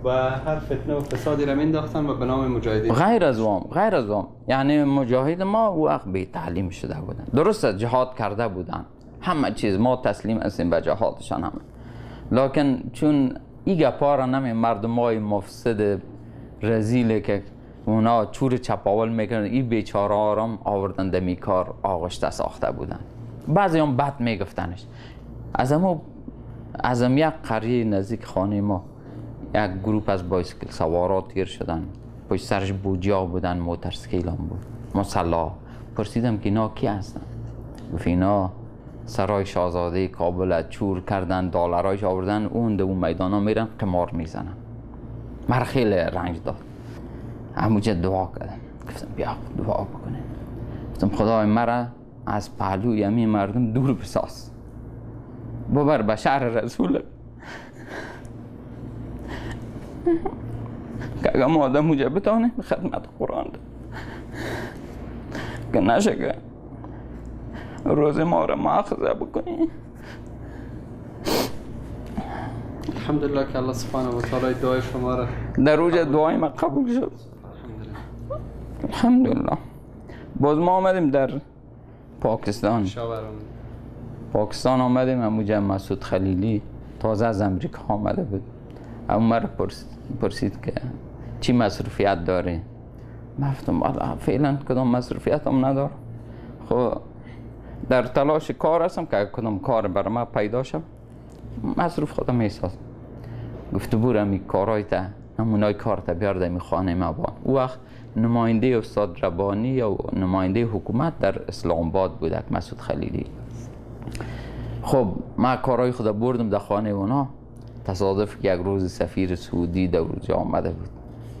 و هر فتنه و فسادی را مینداختن و به نام مجاهدین. غیر از وام، یعنی مجاهد ما وقت بی تعلیم شده بودن، درست است جهاد کرده بودن، همه چیز ما تسلیم هستیم به جهادشان همه، لکن چون این گپا را نمی مردم های مفسد رزیله که اونا چور چپاول میکنن، این بیچاره آرام آوردن دمی کار آغشته ساخته بودن، بعضی هم بد میگفتنش. از هم یک قریه نزدیک خانه ما یک گروپ از بایسکل سوارا تیر شدن، پشت سرش بوجیا بودن، موتورسیکل هم بود، مسلح. پرسیدم که اینا کی هستن؟ گفت اینا سرای شاهزاده کابل چور کردن، دلارایش آوردن، اون ده اون میدان ها میرن قمار میزنن. مرا خیلی رنج داد. همونجا دعا کردم، گفتم بیا دعا بکنیم، گفتم خدای مرا از پهلوی همین مردم دور بساز، ببر به شهر رسول که اگه ما آدم اونجا بتانیم خدمت قرآن ده، که نشه که روز ما را مؤاخذه بکنیم. الحمدلله که الله سبحانه و تعالی دعای شما را در روز دعای ما قبول شد. الحمدلله. باز ما آمدیم در پاکستان. پاکستان آمدیم، همونجا مسعود خلیلی تازه از امریکا آمده بود. اون مرا پرسید که چی مصروفیت داری؟ من گفتم فعلا کدام مصروفیت هم ندارم، خب در تلاش کار هستم که کدام کار برای من پیدا شد مصروف خودم میسازم. گفت برو می کارای تا نمونای کار تا بیار در خانه ما بان. او وقت نماینده استاد ربانی یا نماینده حکومت در اسلام آباد بود، مسعود خلیلی. خب من کارای خود بردم در خانه اونا. تصادف که یک روز سفیر سعودی در اونجا آمده بود،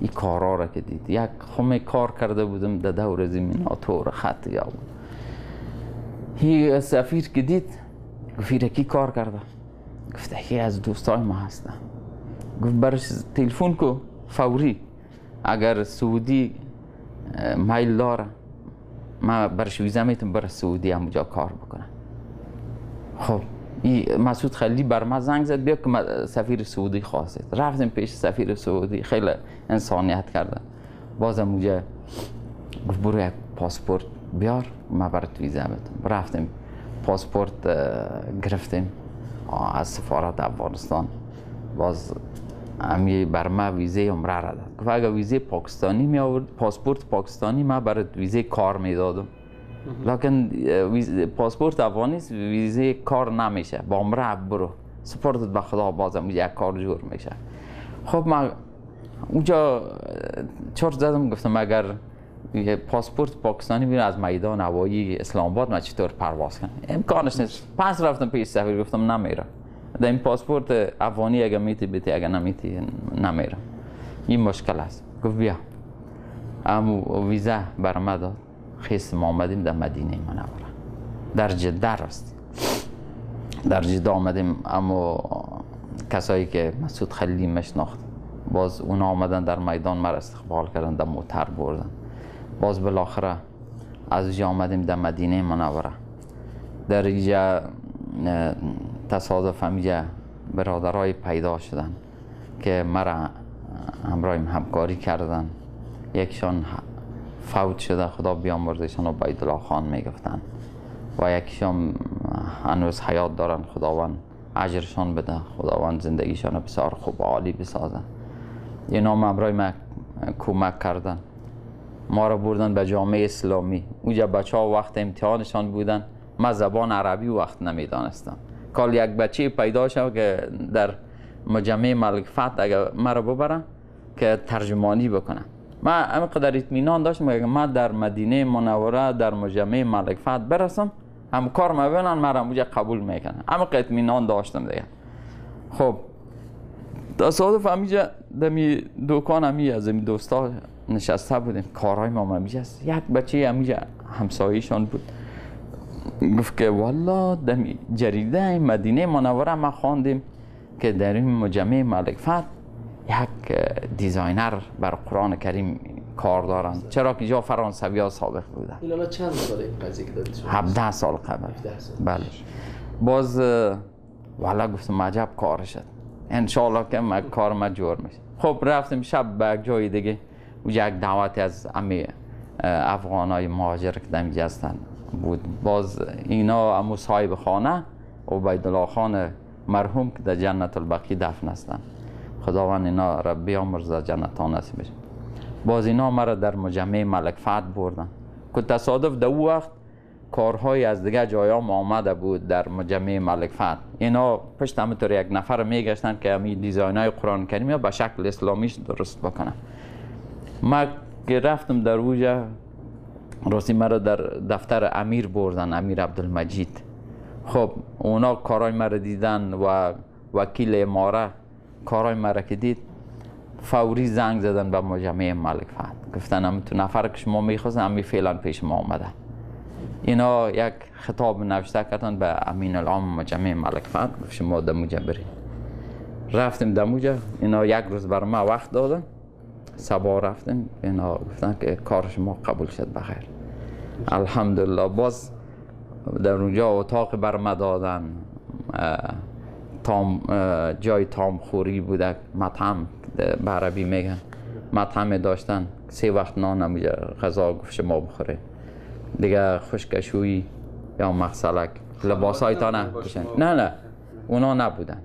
این کارا را که دید، یک خمه کار کرده بودم در دور زمیناتور خط یا بود. هی سفیر که دید گفت کی کار کرده؟ گفت یکی از دوستای ما هستن. گفت برش تلفن کو فوری، اگر سعودی میل داره ما برش ویزا میتونم بر سعودی همونجا کار بکنم. خب مسعود خلیلی بر ما زنگ زد بیا که سفیر سعودی خواست. رفتیم پیش سفیر سعودی، خیلی انسانیت کردن. بازم اونجا گفت برو یک پاسپورت بیار ما برات ویزا بدم. رفتیم پاسپورت گرفتیم از سفارت افغانستان. باز امی بر ما ویزه عمره را داد. گفت اگر ویزه پاکستانی می آورد، پاسپورت پاکستانی ما برات ویزه کار میدادم، لکن پاسپورت افغانی ویزه کار نمیشه، با عمره برو سپورتت به خدا، بازم یک کار جور میشه. خب من اونجا چرت زدم، گفتم اگر پاسپورت پاکستانی بیرون از میدان هوایی اسلام آباد من چطور پرواز کنم؟ امکانش نیست. پس رفتم پیش سفیر، گفتم نمیرم، در این پاسپورت افغانی اگر میتی بیتی، اگر نمیتی نمیرم، این مشکل است. گفت بیا. امو ویزا بر ما داد. خیس ما آمدیم در مدینه منوره، در جده راست، در جده آمدیم. اما کسایی که مسعود خلیلی مشناخت، باز اونا آمدن در میدان مرا استقبال کردن، در موتر بردن. باز بالاخره از اونجا آمدیم در مدینه منوره. در اینجا تصادف همینجا برادرای پیدا شدن که مرا همراهیم همکاری کردن. یکشان فوت شده، خدا بیامرزشان، عبیدالله خان میگفتن، و یکیشان هنوز حیات دارن، خداوند اجرشان بده، خداوند زندگیشان بسیار خوب و عالی بسازه. اینا همراه ما کمک کردن، ما را بردن به جامعه اسلامی. اونجا بچه ها وقت امتحانشان بودن، من زبان عربی وقت نمیدانستم. کال یک بچه پیدا شد که در مجمع ملک فتح اگر مرا ببرن که ترجمانی بکنم. من همینقدر اطمینان داشتم که من در مدینه منوره در مجمع ملک فتح برسم، همکار ما ببینن مرا اونجا قبول میکنن. همینقدر اطمینان داشتم دیگه. خب تصادف همینجا دمی دکان همی از این دوستا نشسته بودیم، کارهای ما همیجا است. یک بچه همینجا همسایه‌شان بود، گفت که والا دمی جریده مدینه منوره ما خواندیم که در این مجمع ملک فتح یک designer بر قرآن کریم کار دارن، چرا که اینجا فرانسوی ها سابق بودن. این چند سال این قضیه که دادید شما؟ 17 سال قبل. 17 سال. بله. باز والا گفتم عجب کار شد، انشالله که ما کار ما جور میشه. خب رفتیم شب به یک جای دیگه، اونجا یک دعوتی از امی افغان های مهاجر که در اینجا هستن بود. باز اینا امو صاحب خانه عبیدالله خان مرحوم که در جنت البقیع دفن هستن، خداوند اینا را بیامرزه، جنت ها نصیب بشه. باز اینا مرا در مجمع ملک فتح بردن که تصادف در او وقت کارهای از دیگه جایا آمده بود در مجمع ملک فتح. اینا پشت همینطور یک نفر میگشتن که همین design های قرآن کریم به شکل اسلامیش درست بکنن. ما که رفتم در اوجا، راستی مرا در دفتر امیر بردن، امیر عبدالمجید. خب اونا کارهای مرا دیدن و وکیل اماره کارهای مرا که دید، فوری زنگ زدن به مجمع ملک فهد، گفتن هم تو نفر که شما میخواستن همی فعلا پیش ما آمده. اینا یک خطاب نوشته کردن به امین العام مجمع ملک فهد، گفت شما دموجه برید. رفتیم دموجه، اینا یک روز بر ما وقت دادن، صبا رفتیم، اینا گفتن که کار شما قبول شد بخیر، الحمدلله. باز در اونجا اتاق بر ما دادن، جای تام خوری بوده، مطعم به عربی میگن، مطعم داشتن، 3 وقت نان هم غذا گفت شما بخورید دیگه، خشکشویی یا مغسلک لباس های تا نه، نه نه اونا نبودن.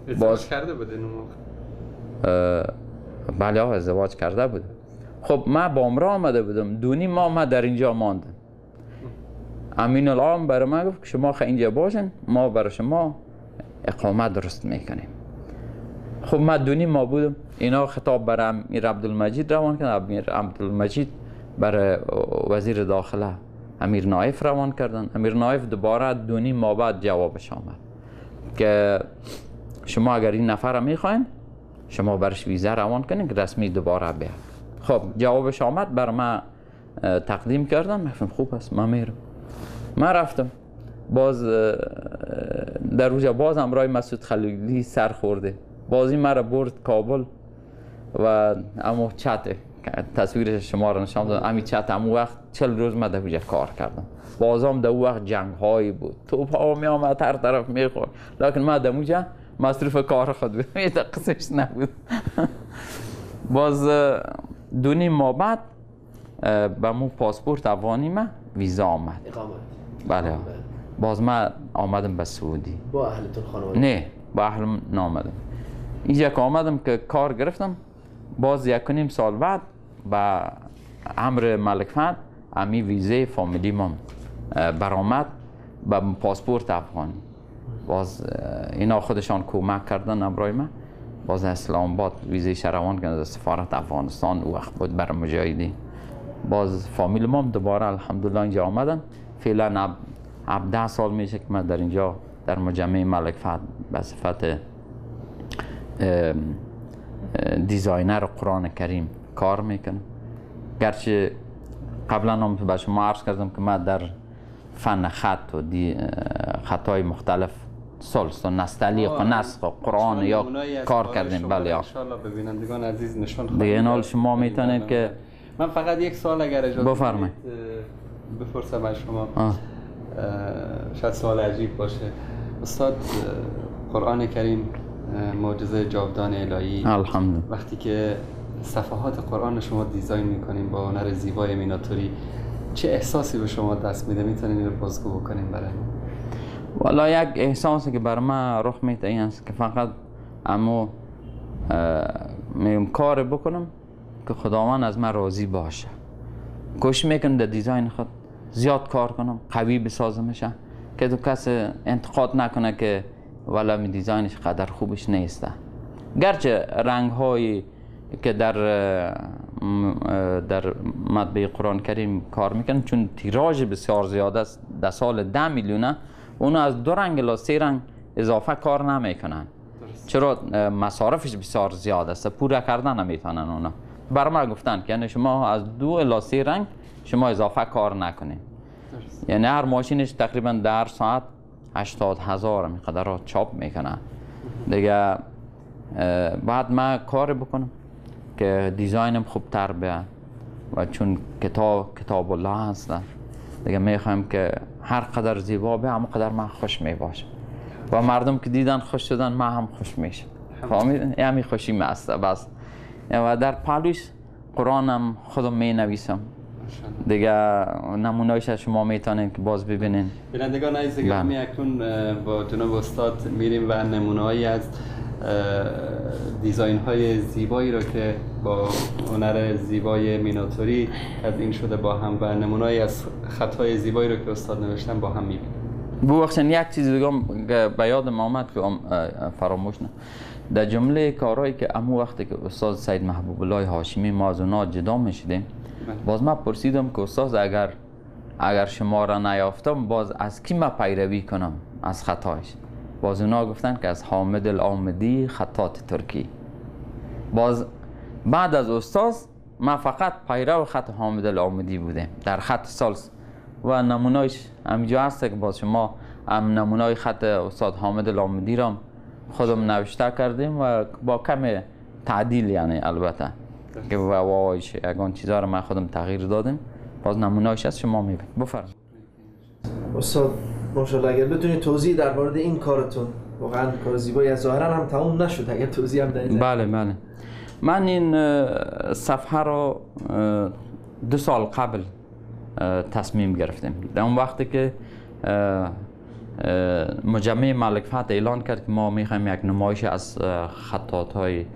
ازدواج کرده بودن اون موقع؟ بله ازدواج کرده بودم. خب من با عمره آمده بودم، 2.5 ماه من در اینجا ماندم. امین العام برای من گفت که شما خیلی اینجا باشین، ما برای شما اقامت درست میکنیم. خب من 2.5 ماه بودم، اینا خطاب برای امیر عبدالمجید روان کردن، امیر عبدالمجید برای وزیر داخله امیر نایف روان کردن. امیر نایف دوباره 2.5 ماه بعد جوابش آمد که شما اگر این نفر را میخواین شما برش ویزا روان کنین که رسمی دوباره بیاد. خب جوابش آمد، بر من تقدیم کردن، گفتم خوب است من میرم. من رفتم باز در روز باز همراه مسعود خلیلی سر خورده، بازی مرا برد کابل و امو چت تصویر شما را نشان دادم، امی چت امو وقت 40 روز من در اونجا کار کردم. بازم در وقت جنگ هایی بود، توپ ها می آمد هر طرف میخورد، لکن من در اونجا مصروف کار خود بودم، یه قصهش نبود. باز 2.5 ماه بعد به مو پاسپورت افغانی من ویزا آمد. اقامت. بله. باز من آمدم به سعودی. با اهلتون خانواده؟ نه با اهلم نامدم. اینجا که آمدم که کار گرفتم، باز 1.5 سال بعد به امر ملک فهد امی ویزه فامیلی ما برآمد به پاسپورت افغانی. باز اینا خودشان کمک کردن امرای من، باز اسلام آباد ویزه شروان کردن از سفارت افغانستان، او وقت بود بر مجاهدین. باز فامیل ما دوباره الحمدلله اینجا آمدن. فعلا 17 سال میشه که من در اینجا در مجمع ملک فهد به صفت designer قرآن کریم کار میکنم. گرچه قبلا هم به شما عرض کردم که من در فن خط و خطای مختلف ثلث و نستعلیق و نسخ و قرآن یا کار کردیم. بله ان شاءالله به بینندگان عزیز نشان خواهیم دیگه. این شما میتونید که من فقط یک سوال اگر اجازه بفرمایید بپرسم از شما، شاید سوال عجیب باشه. استاد، قرآن کریم معجزه جاودان الهی، الحمدلله، وقتی که صفحات قرآن شما دیزاین میکنیم با هنر زیبای میناتوری، چه احساسی به شما دست میده؟ میتونین اینو بازگو بکنیم برای ما؟ والا یک احساسی که بر من رخ میده این است که فقط امو میگم کار بکنم که خداوند از من راضی باشه. کوشش میکنم در دیزاین خود زیاد کار کنم، قوی بسازمش که تو کس انتقاد نکنه که والا می دیزاینش قدر خوبش نیسته. گرچه رنگ هایی که در مطبع قرآن کریم کار میکنن، چون تیراژ بسیار زیاد است، در سال 10 میلیونه، اونو از 2 رنگ الی 3 رنگ اضافه کار نمیکنن. چرا؟ مصارفش بسیار زیاد است، پوره کردن نمیتونن. اونا بر ما گفتن که یعنی شما از 2 الی 3 رنگ شما اضافه کار نکنین. یعنی هر ماشینش تقریبا در ساعت 80,000 اینقدر را چاپ میکنن دیگه. بعد من کار بکنم که دیزاینم خوبتر بیاد و چون کتاب الله هست دیگه، میخوایم که هر قدر زیبا به همون قدر من خوش میباشم و مردم که دیدن خوش شدن، من هم خوش میشم. فهمیدن؟ همین خوشی من است بس. و در پالوش قرآنم خودم می نویسم دیگه، نمونه‌اش شما میتونین که باز ببینین. بینندگان عزیز گرامی، اکنون با جناب استاد میریم و نمونه‌هایی از دیزاین های زیبایی را که با هنر زیبای میناتوری تزیین شده با هم و نمونه‌ای از خط‌های زیبایی را که استاد نوشتن با هم میبینیم. ببخشید یک چیز دیگه به یادم آمد که فراموش نه. در جمله کارهایی که امو وقتی که استاد سید محبوب الله هاشمی ما از اونا جدا میشدیم، باز من پرسیدم که استاد اگر شما را نیافتم باز از کی من پیروی کنم از خطایش؟ باز اونا گفتن که از حامد الآمدی خطاط ترکی. باز بعد از استاد من فقط پیرو خط حامد الآمدی بودم در خط ثلث و نمونهش همینجا هست که باز شما هم نمونای خط استاد حامد الآمدی را خودم نوشته کردیم و با کم تعدیل، یعنی البته که وایش یگان چیزا رو من خودم تغییر دادم، باز نمونهش هست شما میبینید. بفرمایید استاد. ماشاءالله، اگر بتونید توضیح در مورد این کارتون، واقعا کار زیبایی، از ظاهرا هم تموم نشد، اگر توضیح هم دهید. بله بله، من این صفحه رو 2 سال قبل تصمیم گرفتیم. در اون وقتی که مجمع ملک فهد اعلان کرد که ما میخوایم یک نمایش از خطاط‌های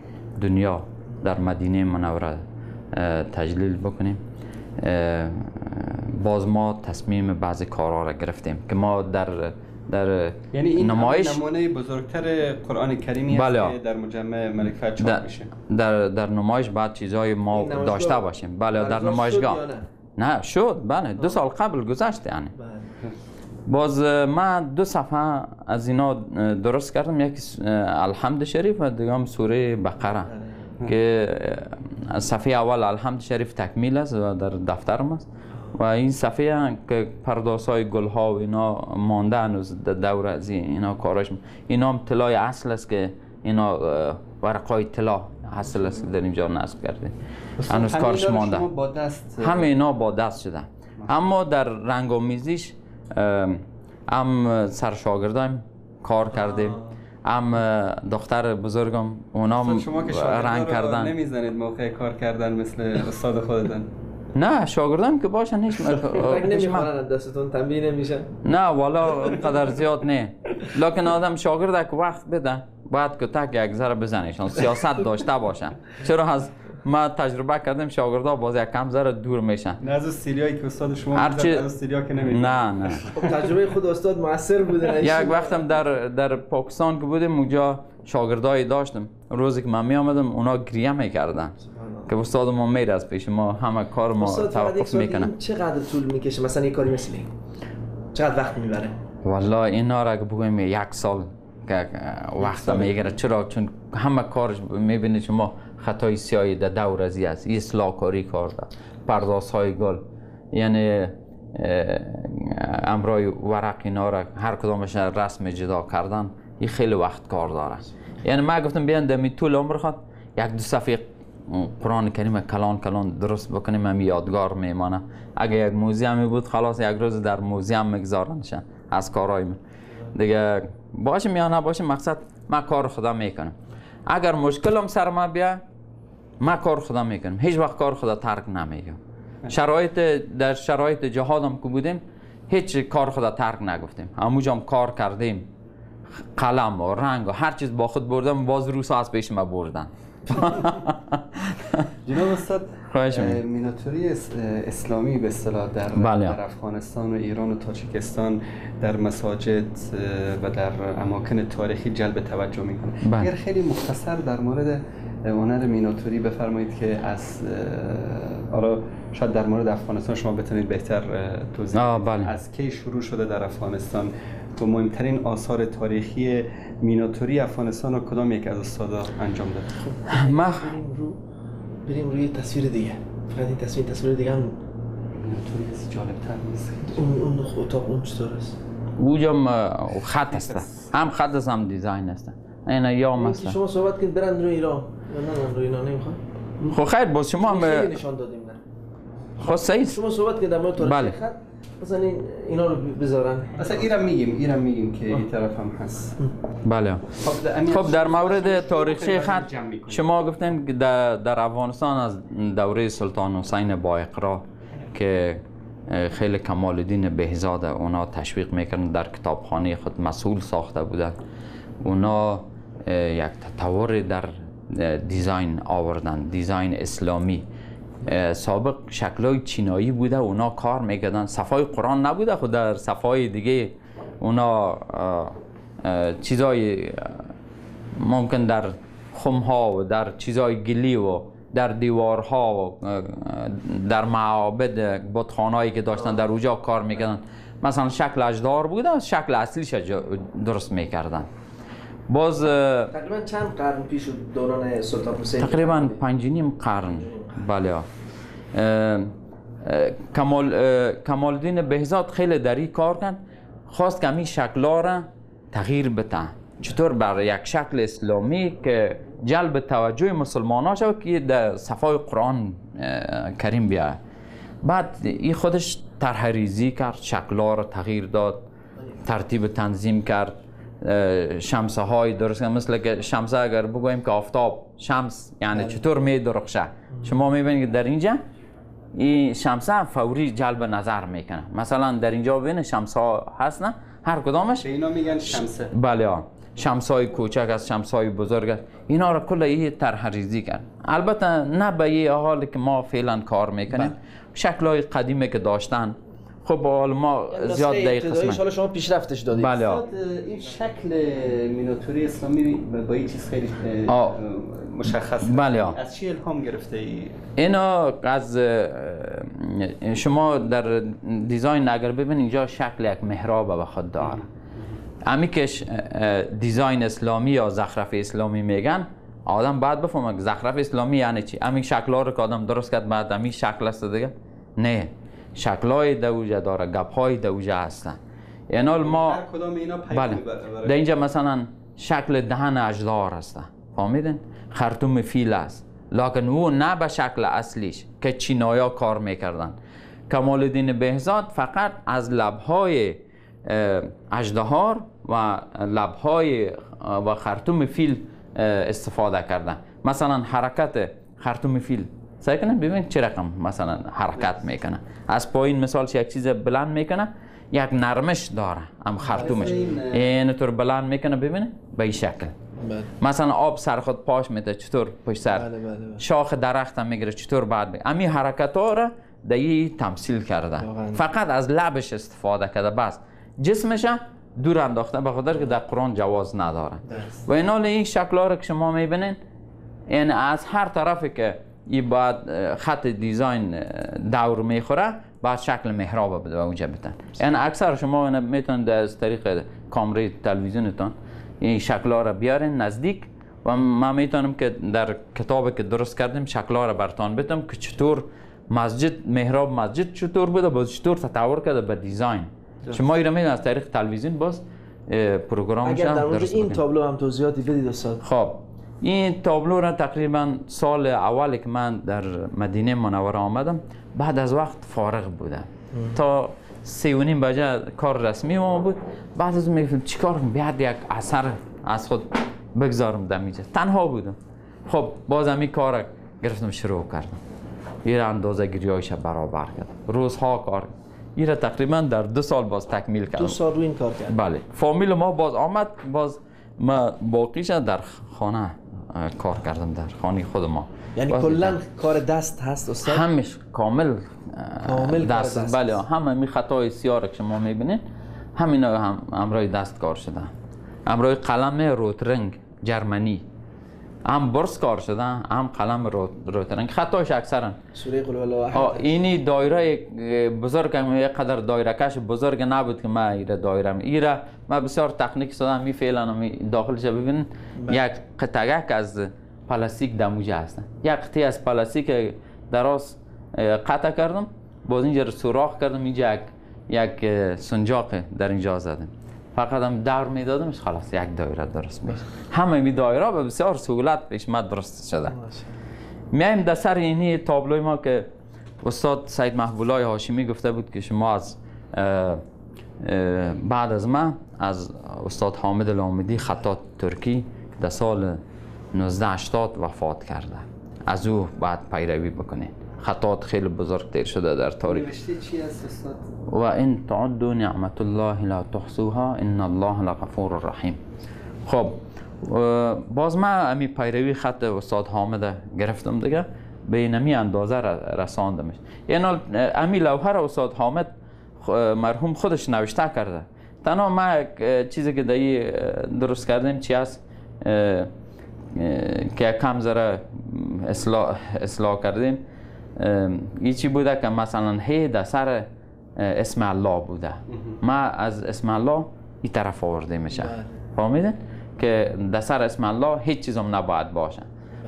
دنیا در مدینه منوره تجلیل بکنیم، باز ما تصمیم بعضی کارها را گرفتیم که ما در یعنی این نمایش نمونه بزرگتر قرآن کریمی است که در مجمع ملک فهد چاپ میشه. در نمایش بعد چیزهای ما داشته باشیم. بله در نمایشگاه نه شد، بله 2 سال قبل گذشت یعنی. باز من 2 صفحه از اینا درست کردم، یکی الحمد شریف و دیگه هم سوره بقره که صفحه اول الحمد شریف تکمیل است و در دفترم است و این صفحه که پردازهای گلها و اینا مانده هنوز دور از اینا کاراش، اینا هم طلای اصل است که اینا ورقای طلا اصل است که در اینجا نصب کرده، هنوز کارش مانده. همه اینا با دست شده، اما در رنگ آمیزیش هم سر شاگردایم کار کردیم، هم دختر بزرگم اونام رنگ کردن. نمیزنید موقع کار کردن مثل استاد خودتان؟ نه شاگردم که باشن هیچ نمیخوانن دستتون تنبیه نمیشن؟ نه والا قدر زیاد نه، لکن آدم شاگرد که وقت بده باید که تک یک ذره بزنیشان، سیاست داشته باشن. چرا از ما تجربه کردیم شاگردا باز یک کم ذره دور میشن. نه از سیلیایی که استاد شما میزد، از سیلیا که نمیزد. نه نه. خب تجربه خود استاد موثر بوده. یک وقتم در پاکستان که بودیم اونجا شاگردایی داشتم، روزی که من می آمدم اونا گریه میکردن که استاد ما میره از پیش ما، همه کار ما توقف میکنه. چقدر طول میکشه مثلا یه کاری مثل این؟ چقدر وقت میبره؟ والله اینا را که بگویم 1 سال که وقت میگیره. چرا؟ چون همه کارش میبینید شما خطای سیاهی در دور ازی است، اصلاح کاری کار داره، پرداز های گل، یعنی امرای ورق اینا را هر کدامش رسم جدا کردن، این خیلی وقت کار داره. یعنی من گفتم بیان دمی طول عمر خود یک دو صفحه قرآن کریم کلان کلان درست بکنیم، هم یادگار میمانه. اگه یک موزیم بود خلاص یک روز در موزیم میگذارنشن از کارهای من دیگه، باشم یا نباشم مقصد من کار خودم میکنم. اگر مشکلم سر ما بیا من کار خودم میکنم، هیچ وقت کار خدا ترک نمیگم. شرایط در شرایط جهادم که بودیم هیچ کار خدا ترک نگفتیم، همونجا کار کردیم، قلم و رنگ و هر چیز با خود بردم، باز روسا از پیش ما بردن. جناب استاد، میناتوری اسلامی به اصطلاح در افغانستان و ایران و تاجیکستان در مساجد و در اماکن تاریخی جلب توجه میکنه. اگر خیلی مختصر در مورد هنر میناتوری بفرمایید که از حالا شاید در مورد افغانستان شما بتونید بهتر توضیح بدید. از کی شروع شده در افغانستان و مهمترین آثار تاریخی میناتوری افغانستان رو کدام یک از استادا انجام داده؟ خب ما بریم روی تصویر دیگه. فقط این تصویر دیگه هم میناتوری جالب‌تر نیست. اون اتاق اون چطور است؟ اونجا خط است، هم خط است هم design است. اینا یا مثلا شما صحبت کنید برن روی ایران یا نه روی اینا نمیخوام. خب خیر باز شما هم نشان دادیم نه. خب صحیح شما صحبت کنید در مورد تاریخ خط، مثلا اینا رو بذارن. اصلا ایرم میگیم که این طرف هم هست. بله. خب در مورد تاریخچه خط شما گفتین که در افغانستان از دوره سلطان حسین بایقرا که خیلی کمال الدین بهزاد اونا تشویق میکردن، در کتابخانه خود مسئول ساخته بودن، اونا یک تطور در design آوردن، design اسلامی. سابق شکلای چینایی بوده، اونا کار میکردن، صفای قرآن نبوده، خود در صفای دیگه اونا چیزای ممکن در خمها و در چیزای گلی و در دیوارها و در معابد بتخانهایی که داشتن در اوجا کار میکردن. مثلا شکل اژدار بوده، شکل اصلیش درست میکردن. باز تقریبا چند قرن پیش دوران سلطان حسین؟ تقریبا 5.5 قرن. بله. کمال الدین بهزاد خیلی دری کار کرد، خواست که همین شکل‌ها را تغییر بده، چطور بر یک شکل اسلامی که جلب توجه مسلمان ها شود که در صفای قرآن کریم بیاید. بعد این خودش طرح ریزی کرد، شکل‌ها را تغییر داد، ترتیب تنظیم کرد، شمسه های درست کرد. مثل که شمسه اگر بگوییم که آفتاب شمس یعنی چطور می درخشه، شما میبینید که در اینجا این شمسه فوری جلب نظر میکنه. مثلا در اینجا ببینید شمسه ها هست نه، هر کدامش به اینا میگن شمسه. بله، شمسه های کوچک است، شمسه های بزرگ است، اینا را کل یه طرح ریزی کرد. البته نه به یه حالی که ما فعلا کار میکنیم، شکل های قدیمه که داشتن. خب حالا ما زیاد دقیق قسمت حالا شما پیشرفتش دادید. بله. این شکل میناتوری اسلامی با این چیز خیلی مشخص. بله. از چی الهام گرفته ای؟ اینا از شما در design اگر ببینید اینجا شکل یک محراب به خود داره. امی که design اسلامی یا زخرف اسلامی میگن، آدم بعد بفهمه که زخرف اسلامی یعنی چی. امی شکل‌ها رو که آدم درست کرد بعد امی شکل است دیگه. نه، شکل‌های دوجه داره، گپ‌های دوجه هستن. یعنی ما هر کدام اینا پیام. بله. در اینجا مثلا شکل دهن اژدهار هست، فهمیدین؟ خرطوم فیل است، لکن او نه به شکل اصلیش که چینایا کار میکردن. کمال الدین بهزاد فقط از لبهای اژدهار و لبهای و خرطوم فیل استفاده کردن. مثلا حرکت خرطوم فیل سعی کنن ببینید چه رقم مثلا حرکت میکنه، از پایین مثال یک چیز بلند میکنه، یک نرمش داره هم خرطومش اینطور بلند میکنه، ببینید به این شکل. بله. مثلا آب سر خود پاش میده چطور پشت سر. بله بله بله. شاخ درخت هم میگیره چطور بعد میگیره. همین حرکت ها را در این تمثیل کرده، فقط از لبش استفاده کرده، بس جسمش دور انداخته به خاطر که در قرآن جواز نداره. و اینا این شکل ها را که شما میبینین، این از هر طرفی که این باید خط design دور میخوره بعد شکل محراب بده و اونجا بتن. یعنی اکثر شما میتونید از طریق کامره تلویزیونتون این شکل ها را بیارین نزدیک و من میتونم که در کتاب که درست کردیم شکل‌ها را براتون بدم که چطور مسجد، محراب مسجد چطور بوده، باز چطور تطور کرده به design. شما ایرا میدونید از طریق تلویزیون باز پروگرام اگر در مورد این تابلو هم توضیحاتی بدید استاد. خب این تابلو را تقریبا سال اولی که من در مدینه منوره آمدم، بعد از وقت فارغ بودم تا 3:30 بجه کار رسمی ما بود. بعد از میگفتم چیکار کنم، بیاد یک اثر از خود بگذارم در اینجا، تنها بودم. خب باز همین کار گرفتم شروع کردم، این اندازه گیریایش برابر کردم، روزها کار این را تقریبا در 2 سال باز تکمیل کردم. 2 سال روی این کار کردم. بله. فامیل ما باز آمد، باز ما باقیش در خانه کار کردم، در خانه خود ما. یعنی کلا کار دست هست استاد؟ همش کامل دست. بله، همه می خطای سیاه که شما میبینید همینا هم همراه دست کار شده، همراه قلم روترنگ جرمنی، هم برس کار شده، هم قلم روترنگ. خطاش اکثرا سوره قل الله احد. اینی دایره بزرگ، یک قدر دایره کش بزرگ نبود که من ایره دایره ایره من بسیار تکنیک سادم می فعلا می داخلش ببینید. یک قطعه از پلاستیک دموجه هستن، یک قطعه از پلاستیک دراز قطع کردم، باز اینجا رو سوراخ کردم، اینجا یک سنجاق در اینجا زدم، فقط هم دور میدادمش، خلاص یک دایره درست میشه. همه می دایره به بسیار سهولت پیش ما درست شده. میایم در سر اینی تابلوی ما که استاد سید محبولای هاشمی گفته بود که شما از بعد از من از استاد حامد الامیدی خطاط ترکی در سال 1980 وفات کرده، از او بعد پیروی بکنید. خطاط خیلی بزرگ تیر شده در تاریخ. نوشته چی است استاد؟ و ان تعدوا نعمت الله لا تحصوها ان الله لغفور رحیم. خب باز من امی پیروی خط استاد حامد گرفتم دیگه، به اینمی اندازه رساندمش. یعنی امی لوحه را استاد حامد مرحوم خودش نوشته کرده. تنها ما چیزی که دایی درست کردیم چی است که کم ذره اصلاح کردیم، این چی بوده که مثلا هی در سر اسم الله بوده، ما از اسم الله این طرف آورده میشه. فهمیدین که در سر اسم الله هیچ چیزم نباید باشه.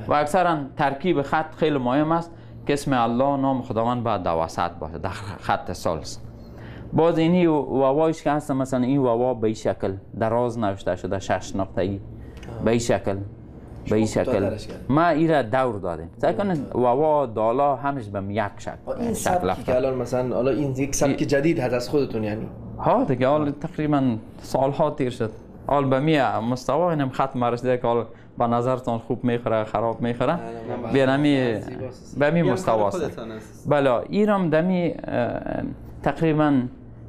و اکثرا ترکیب خط خیلی مهم است که اسم الله نام خداوند باید در وسط باشه در خط ثالث. باز اینی واوایش که هست، مثلا این واوا به این شکل دراز نوشته شده 6 نقطه‌ای به این شکل به این شکل ما ایره دور دادیم. سعی کنید واوا دالا همش به یک شکل. این سبکی که الان مثلا حالا این یک سبک جدید هست از خودتون یعنی؟ ها دیگه حالا تقریبا سالها تیر شد. حال به می مستوا اینم خط مرسیده که حال به نظرتان خوب میخوره خراب میخوره، به می مستوا است. بله ایرام دمی تقریبا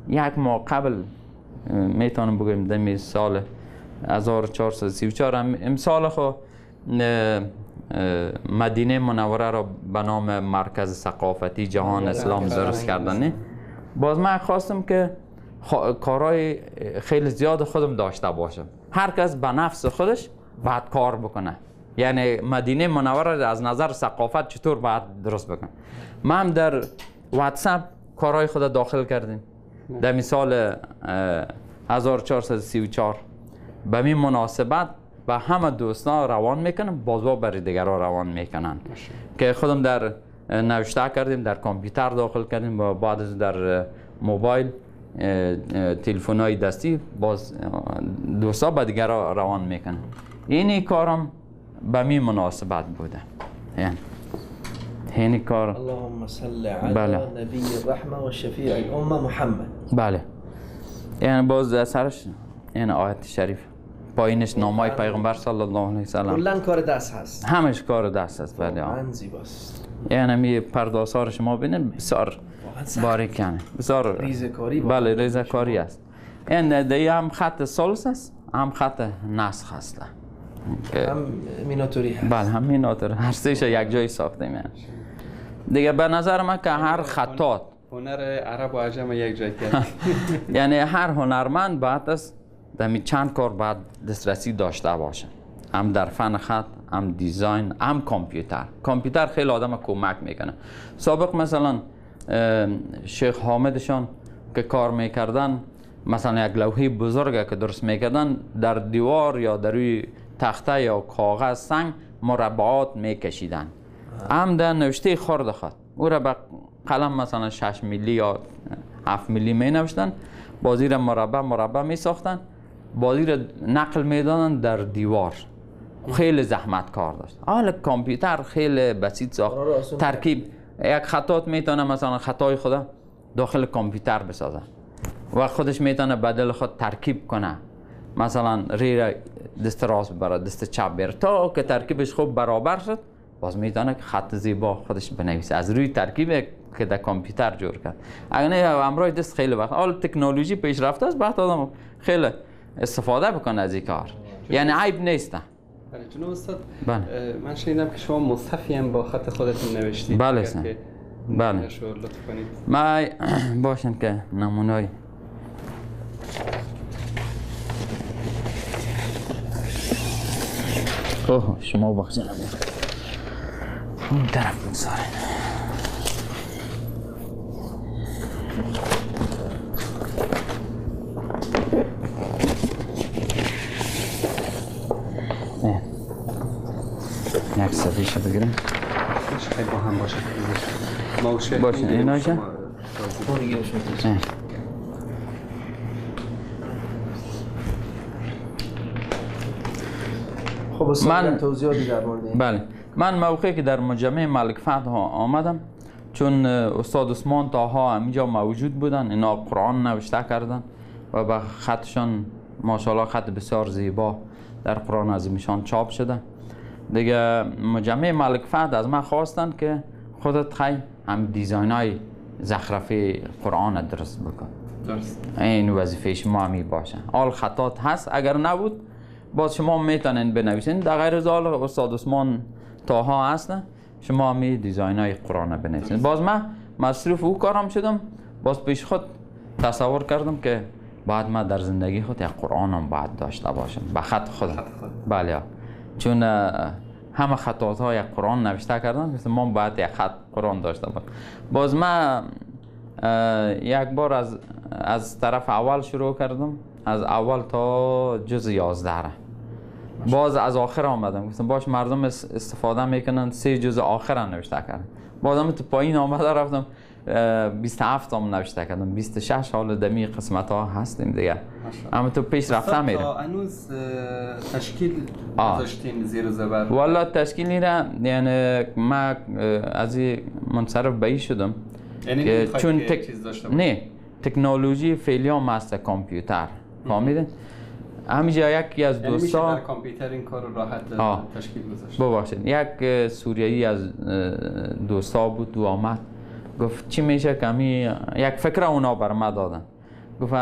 یک ماه قبل میتونم بگویم دمی سال 1434 امسال خو مدینه منوره را به نام مرکز ثقافتی جهان اسلام درست کردن. باز من خواستم که کارهای خیلی زیاد خودم داشته باشم، هر کس به نفس خودش باید کار بکنه، یعنی مدینه منوره از نظر ثقافت چطور باید درست بکنه. من هم در واتساپ کارهای خود داخل کردیم در مثال 1434 به می مناسبت به همه دوستان روان میکنم، باز با برای دیگران روان میکنن که خودم در نوشته کردیم، در کامپیوتر داخل کردیم و بعد از در موبایل تلفن های دستی باز دوستا به دیگران روان میکنن. اینی کارم به می مناسبت بوده. یعنی اینی کار. اللهم صل علی بله. نبی الرحمه و شفیع الامه محمد. بله یعنی باز سرش این آیت شریف پایینش نامای پیغمبر صلی الله علیه و سلم. کلا کار دست هست، همش کار دست هست. بله واقعا زیباست. یعنی می پردازها رو شما ببینید بسیار باریکانه، بسیار ریزه‌کاری. بله ریزه‌کاری است. این دیگه هم خط ثلث است، هم خط نسخ است، هم میناتوری هست. بله هم میناتوری، هر سه‌ش یک جای ساختیم. یعنی دیگه به نظر من که هر خطاط هنر عرب و عجم یک جای کرد. یعنی هر هنرمند باید است در چند کار باید دسترسی داشته باشه، هم در فن خط، هم design، هم کامپیوتر. کامپیوتر خیلی آدم کمک میکنه. سابق مثلا شیخ حامدشان که کار میکردن، مثلا یک لوحه بزرگ که درست میکردن در دیوار یا در روی تخته یا کاغذ سنگ مربعات میکشیدن، هم در نوشته خرد خود او را به قلم مثلا 6 میلی یا 7 میلی می نوشتن، بازی را مربع مربع می ساختن، بازی را نقل می دادن در دیوار. خیلی زحمت کار داشت. حالا کامپیوتر خیلی بسیط ساخت، ترکیب یک خطات میتونه مثلا خطای خود داخل کامپیوتر بسازه و خودش میتونه بدل خود ترکیب کنه، مثلا ری را دست راست ببره دست چپ بره تا که ترکیبش خوب برابر شد، باز میتونه که خط زیبا خودش بنویسه از روی ترکیب که در کامپیوتر جور کرد. اگر نه همراه دست خیلی وقت. حالا تکنولوژی پیشرفته است، بعد آدم خیلی استفاده بکنه از این کار، یعنی عیب نیست. بله جناب استاد، من شنیدم که شما مصحفی هم با خط خودتون نوشتید. بله بله، لطف کنید. من باشن که نمونای اوه شما بخشید اون طرف بگذارین. یک صفحه بگیریم خیلی با هم باشه. باشه اینا جا خب من توضیحاتی در مورد این. بله، من موقعی که در مجمع ملک فهد آمدم، چون استاد عثمان طاها همینجا موجود بودن، اینا قرآن نوشته کردن و به خطشان ماشاءالله خط بسیار زیبا در قرآن عظیمشان چاپ شده. دیگه مجمع ملک فهد از من خواستن که خودت خی هم دیزاین های زخرفه قرآن درست بکن. درست. این وظیفه شما همی باشه. آل خطات هست، اگر نبود باز شما میتونین بنویسین. در غیر از آل استاد عثمان طاها هست، شما همی دیزاین های قرآن بنویسین. باز من مصروف او کارم شدم، باز پیش خود تصور کردم که بعد من در زندگی خود یک قرآن هم باید داشته باشم به خط خودم. بله، چون همه خطات های یک قرآن نوشته کردن، مثل ما باید یک خط قرآن داشته باشم. باز من یک بار از طرف اول شروع کردم، از اول تا جز 11 را. باز از آخر آمدم، گفتم باش مردم استفاده میکنن، 3 جز آخر را نوشته کردم. باز هم تو پایین آمده رفتم 27 هم نوشته کردم، 26 حال دمی قسمت ها هستیم دیگه. اما تو پیش رفته میره. هنوز تشکیل گذاشتین زیر و زبر؟ والا تشکیلی را یعنی من از منصرف به شدم، یعنی که چون چیز داشته نه تکنولوژی فعلی هم هست، کامپیوتر فهمیدین؟ همینجا یکی از دوستا یعنی میشه در کامپیوتر این کار رو راحت تشکیل گذاشت. ببخشید، یک سوریایی از دوستا بود، او آمد گفت چی میشه که امی یک فکر اونا بر ما دادن، گفت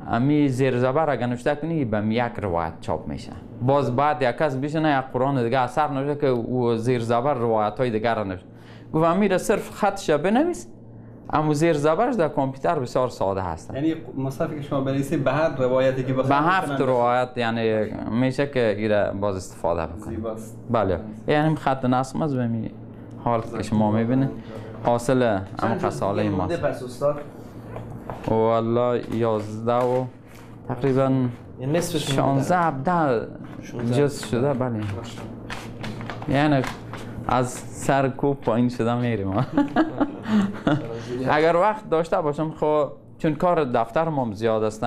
امی زیر زبر اگر نوشته کنی به یک روایت چاپ میشه. باز بعد یک کس بشینه یک قرآن دیگه اثر نوشته که او زیر زبر روایت های دیگر را نوشته. گفت امی را صرف خطش بنویس، اما زیر زبرش در کامپیوتر بسیار ساده هست. یعنی مصحفی که شما بنویسید به هر روایتی که بخواید، به 7 روایت یعنی میشه که ایره باز استفاده بکنه. زیباست. بله، یعنی خط نسخ از به حال که شما میبینید حاصل هم قصاله ماست. پس استاد والله 11 و تقریبا 16 17 جز شده. بله، یعنی از سر کوه پایین شده میریم. اگر وقت داشته باشم، خب چون کار دفتر ما زیاد است،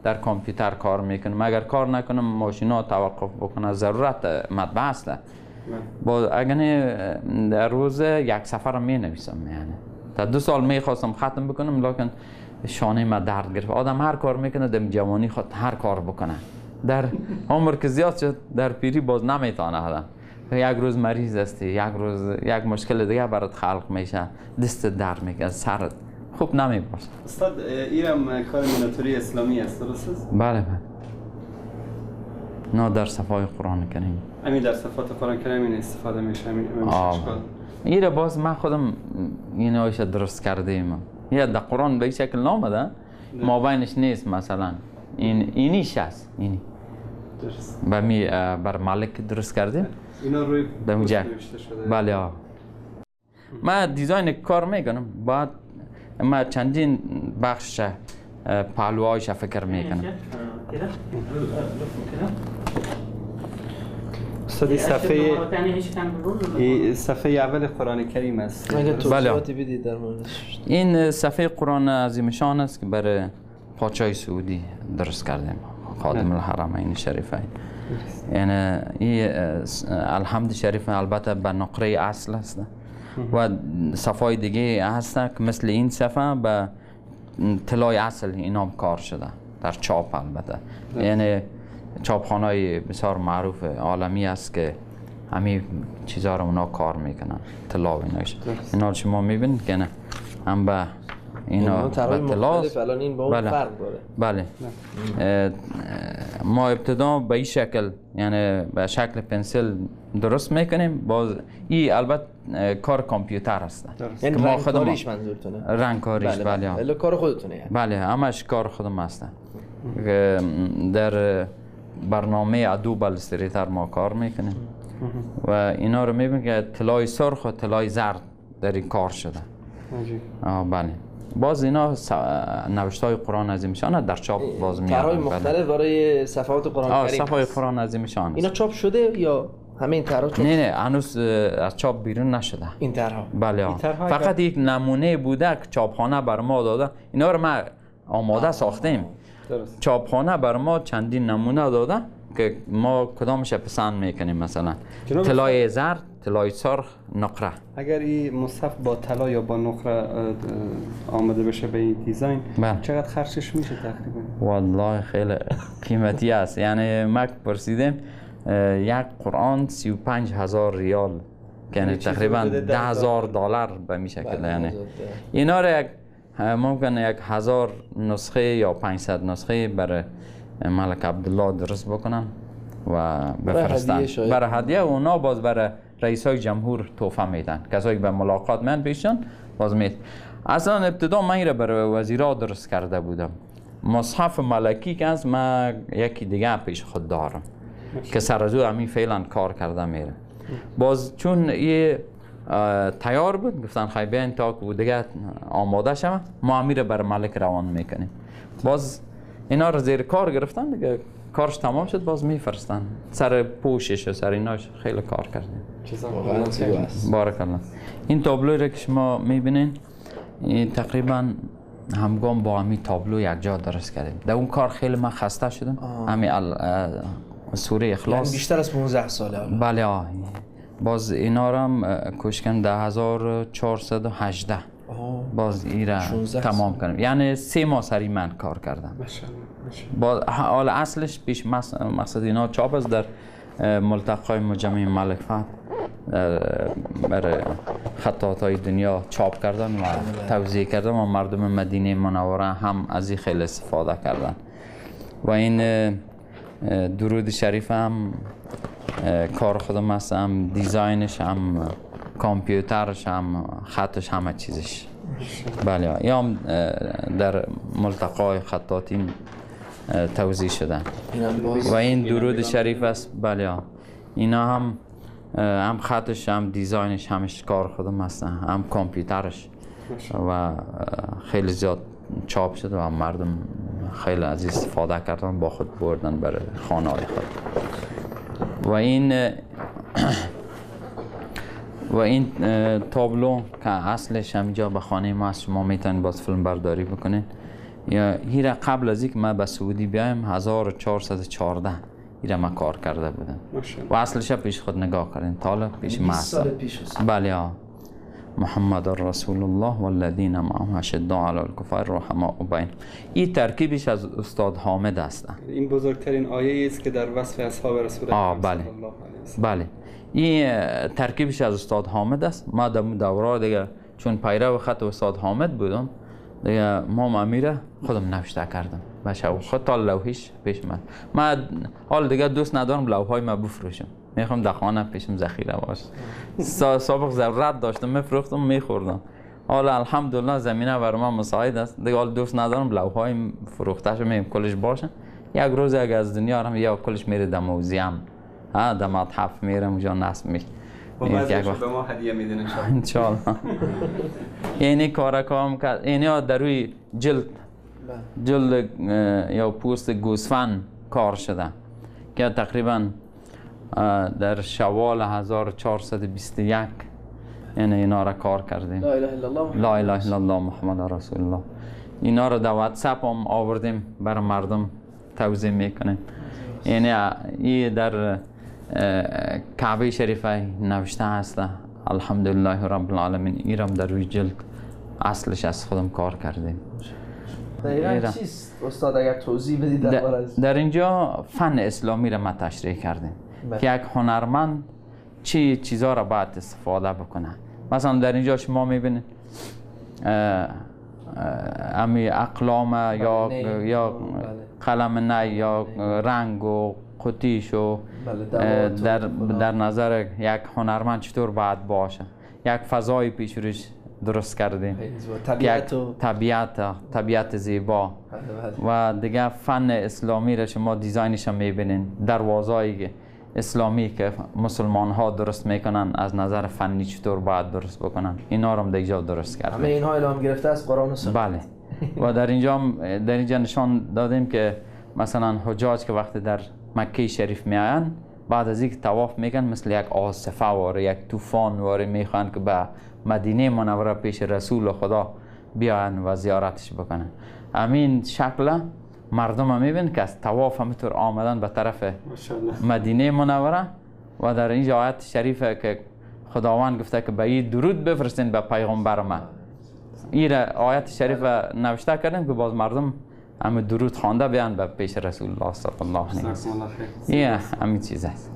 در کامپیوتر کار میکنم، اگر کار نکنم ماشینا توقف بکنه، ضرورت مطبع است. با اگر در روز یک سفر می نویسم، یعنی تا 2 سال میخواستم ختم بکنم، لکن شانه ما درد گرفت. آدم هر کار میکنه در جوانی خود هر کار بکنه، در عمر که زیاد شد در پیری باز نمیتونه آدم. یک روز مریض هستی، یک روز یک مشکل دیگه برات خلق میشه، دست درد میکنه، سرت خوب نمیباشه. استاد ایرم کار میناتوری اسلامی است، درست است؟ بله بله، نه در صفای قرآن کریم، همین در صفات قرآن کریم این استفاده میشه. همین ایره باز من خودم اینایش درست کرده ایم. یا در قرآن به این شکل نامده، مابینش نیست، مثلا این اینیش هست، اینی درست به می بر ملک درست کردیم، اینا روی نوشته شده. بله ها. من دیزاین کار میکنم، بعد من چندین بخش پهلوهایش فکر میکنم. استاد صفحه اول قرآن کریم است. بله. این صفحه قرآن عظیم شان است که برای پادشاه سعودی درست کردیم، خادم الحرمین شریفین. یعنی این الحمد شریف البته به نقره اصل است و صفحه دیگه هست که مثل این صفحه به طلای اصل اینا کار شده در چاپ البته. یعنی چاپخانه‌های بسیار معروف عالمی است که همین چیزها رو اونا کار میکنن، طلا و ایناش. اینا رو شما میبینید که نه هم به اینا به طلا الان این با اون فرق داره. بله. ما ابتدا به این شکل، یعنی به شکل پنسل درست میکنیم. باز این البته کار کامپیوتر است. یعنی رنگکاریش منظورتونه؟ رنگکاریش بله. بله کار خودتونه یعنی. بله همش کار خودم است. در برنامه Adobe Illustrator ما کار میکنیم و اینا رو میبینیم که طلای سرخ و طلای زرد در این کار شده. بله. باز اینا نوشته های قرآن عظیم شان در چاپ باز میاد. طرح‌های مختلف برای صفحات قرآن کریم. صفحات قرآن عظیم شان. اینا چاپ شده یا همه این طرح‌ها چاپ؟ نه هنوز از چاپ بیرون نشده. این طرح‌ها. بله. فقط یک نمونه بوده که چاپخانه بر ما داده. اینا رو ما آماده ساختیم. درست. چاپخانه بر ما چندین نمونه داده که ما کدامش پسند میکنیم، مثلا طلای زرد، طلای سرخ، نقره. اگر این مصحف با طلا یا با نقره آماده بشه به این دیزاین، چقدر خرجش میشه تقریبا؟ والله خیلی قیمتی است. یعنی ما پرسیدیم یک قرآن 35,000 ریال، یعنی تقریبا 10,000 دلار به می شکل. یعنی اینا رو یک ممکن 1000 نسخه یا 500 نسخه برای ملک عبدالله درست بکنن و بفرستن برای هدیه. اونا باز برای رئیس های جمهور تحفه میدن، کسایی که به ملاقات من پیشن باز میدن. اصلا ابتدا من را برای وزیرا درست کرده بودم. مصحف ملکی که از من یکی دیگه پیش خود دارم که سر از او همین فعلا کار کرده میره. باز چون یه تیار بود گفتن خیلی بیاین تا که دیگه آماده شود ما امیر بر ملک روان میکنیم. باز اینا رو زیر کار گرفتن دیگه، کارش تمام شد باز میفرستن سر پوشش و سر ایناش خیلی کار کردیم. بارک الله. این تابلوی را که شما میبینین این تقریبا همگام با همین تابلو یک جا درست کردیم. در اون کار خیلی من خسته شدم. همین سوره اخلاص یعنی بیشتر از 15 ساله. بله. باز اینا رو هم کوشش کردم 10418 باز ایره تمام کنم. یعنی 3 ماه سری من کار کردم. باز حال اصلش پیش مقصد اینا چاپ است در ملتقای مجمع ملک فهد برای خطاط های دنیا چاپ کردن و توزیع کردن و مردم مدینه منوره هم از این خیلی استفاده کردن. و این درود شریف هم کار خودم است، هم دیزاینش، هم کامپیوترش، هم خطش، همه چیزش. بله. یا هم در ملتقای خطاطین توزیع شدن و این درود شریف است. بله. اینا هم هم خطش، هم دیزاینش، همش کار خودم است، هم کامپیوترش و خیلی زیاد چاپ شد و مردم خیلی از استفاده کردن، با خود بردن برای خانه های خود. و این تابلو که اصلش همینجا به خانه ما است، شما میتونید باز فیلم برداری بکنین. یا هیره قبل از اینکه من به سعودی بیایم 1414 ایره من کار کرده بودم و اصلش پیش خود نگاه کردین تا پیش ما 20 سال پیش است. بله. محمد رسول الله والذین معه اشداء علی الکفار رحماء بینهم. این ترکیبش از استاد حامد است. این بزرگترین آیه است که در وصف اصحاب رسول الله. بله. بله. این ترکیبش از استاد حامد است. ما در دوره دیگه چون پیرو خط استاد حامد بودم دیگه ما امیره خودم نوشته کردم. باشه خود تا لوحیش پیش من. من حال دیگه دوست ندارم لوحای ما بفروشم. میخوام در خانه پیشم ذخیره باشه. سابق ضرورت داشتم میفروختم میخوردم. حالا الحمدلله زمینه بر من مساعد است. دیگه حال دوست ندارم لوحای فروخته شو میم کلش باشه. یک روز اگه از دنیا رم یا کلش میره در موزیم، ها در متحف میرم اونجا نصب میشه. به ما هدیه میدین ان شاء الله. یعنی کارکام کرد. یعنی در روی جلد یا پوست گوسفند کار شده که تقریبا در شوال 1421 یعنی اینا را کار کردیم. لا اله الا الله، لا اله الا الله محمد رسول الله. اینا را در واتساپ هم آوردیم برای مردم توضیح میکنیم. یعنی این در کعبه شریفه نوشته هست الحمدلله رب العالمین. ایرم در روی جلد اصلش از خودم کار کردیم. دقیقاً چیست استاد اگر توضیح بدید در اینجا فن اسلامی را ما تشریح کردیم که یک هنرمند چی چیزا را باید استفاده بکنه. مثلا در اینجا شما میبینید امی اقلام یا قلم نی یا رنگ و قطیش و در نظر یک هنرمند چطور باید باشه. یک فضای پیش روش درست کردیم، طبیعت طبیعت زیبا. و دیگه فن اسلامی را شما دیزاینش هم میبینین، دروازه‌ای اسلامی که مسلمان ها درست میکنن از نظر فنی چطور باید درست بکنن، اینا رو هم دیگه درست کردیم. همه اینها الهام گرفته از قرآن و سنت. بله. و در اینجا نشان دادیم که مثلا حجاج که وقتی در مکه شریف میآیند بعد از اینکه طواف میکنن مثل یک عاصفه واره، یک طوفان واره میخوان که به مدینه منوره پیش رسول خدا بیاین و زیارتش بکنن. همین شکل مردم هم میبین که از طواف همینطور آمدن به طرف مدینه منوره. و در اینجا آیت شریفه که خداوند گفته که به این درود بفرستین به پیغمبر من. این آیت شریف نوشته کردیم که باز مردم همه درود خوانده بیان به پیش رسول الله صلی الله علیه و سلم. این همین چیز است.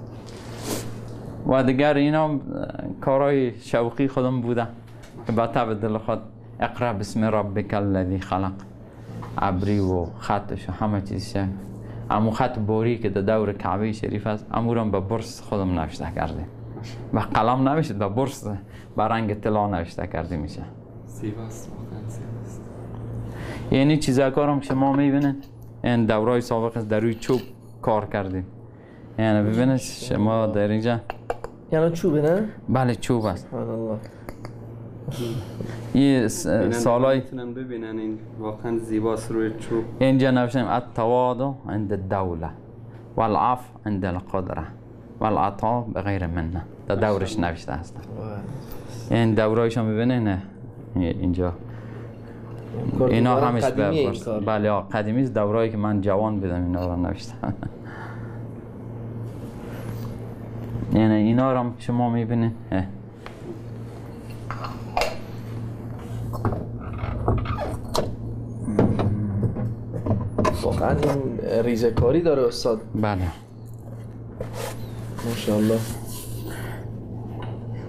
و دیگر اینا کارهای شوقی خودم بوده که به طبع دل خود اقرا بسم ربک الذی خلق، ابری و خطش و همه چیزش، امو خط بوری که در دور کعبه شریف است امورم به برس خودم نوشته کردیم. به قلم نوشته، به برس به رنگ طلا نوشته کرده میشه. زیباست، واقعا زیباست. یعنی چیزا کارم که شما میبینید این دورای سابق است، در روی چوب کار کردیم. یعنی ببینید شما در اینجا یعنی چوبه نه؟ بله چوب است. سبحان الله. این سالای میتونن ببینن این واقعا زیباست روی چوب. اینجا نوشتیم التواضع عند الدولة والعفو عند القدرة والعطاء بغیر منه. در دورش نوشته است. این دورایش هم ببینین اینجا اینا همش به بله قدیمی است، دورایی که من جوان بودم اینا رو نوشتم. یعنی اینا رو هم شما میبینین. واقعا این ریزه کاری داره استاد. بله ماشاءالله.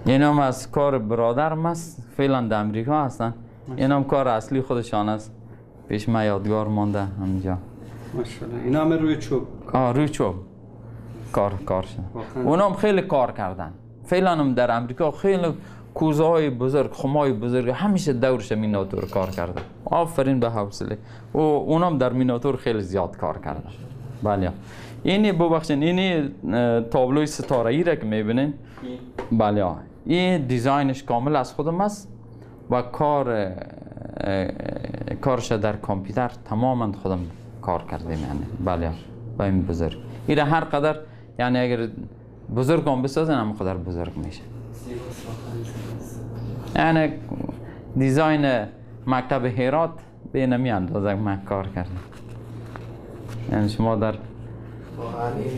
این هم از کار برادرم است، فعلا در امریکا هستن. این هم کار اصلی خودشان است، پیش ما یادگار مانده همینجا. ماشاءالله. اینا همه روی چوب. روی چوب کار شد. اونا هم خیلی کار کردن. فعلا هم در امریکا خیلی کوزه های بزرگ، خمای بزرگ همیشه دورش میناتور کار کردن. آفرین به حوصله. و اونم در میناتور خیلی زیاد کار کردن. بله. اینی ببخشید اینی تابلوی ستاره ای را که میبینین. بله. این design ش کامل از خودم است و کارش در کامپیوتر تماما خودم کار کردیم. یعنی بله با این بزرگ. این هر قدر یعنی اگر بزرگ هم بسازن هم قدر بزرگ میشه. یعنی design مکتب هرات به نمی اندازه من کار کردم. یعنی شما در واقعا این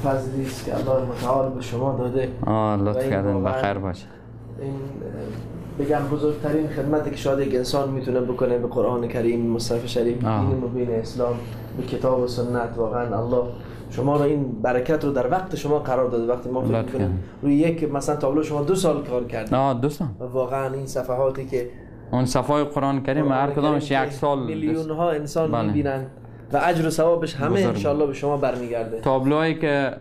فضلی است که الله متعال به شما داده. لطف کردن، بخیر باشه. این بگم بزرگترین خدمتی که شاید یک انسان میتونه بکنه به قرآن کریم، مصحف شریف، دین مبین اسلام، به کتاب و سنت. واقعا الله شما رو این برکت رو در وقت شما قرار داده. وقتی ما فکر می‌کنیم روی یک مثلا تابلو شما 2 سال کار کردید. 2 سال. واقعا این صفحاتی که اون صفحه قرآن کریم هر کدامش 1 سال میلیون ها انسان می‌بینن و اجر و ثوابش همه ان شاء الله به شما برمیگرده. تابلوهایی که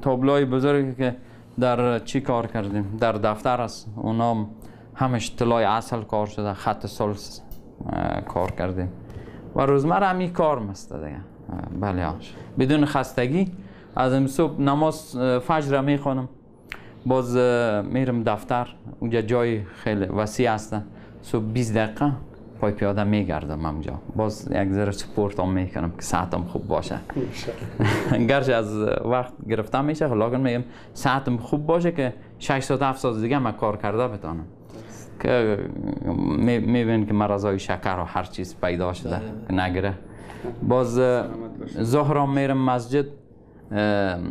تابلوهای بزرگی که در چی کار کردیم در دفتر است، اونام همش طلای اصل کار شده، خط ثلث کار کردیم و روزمره همین کار مست دیگه. بله بدون خستگی. از این صبح نماز فجر میخوانم، باز میرم دفتر، اونجا جای خیلی وسیع هست. صبح 20 دقیقه پای پیاده میگردم همجا، باز یک ذره سپورت هم میکنم که صحتم خوب باشه. گرچه از وقت گرفتم میشه، لکن میگم صحتم خوب باشه که 6 ساعت 7 ساعت دیگه من کار کرده بتانم، که میبینن که مرضای شکر و هر چیز پیدا شده نگیره. باز ظهرم میرم مسجد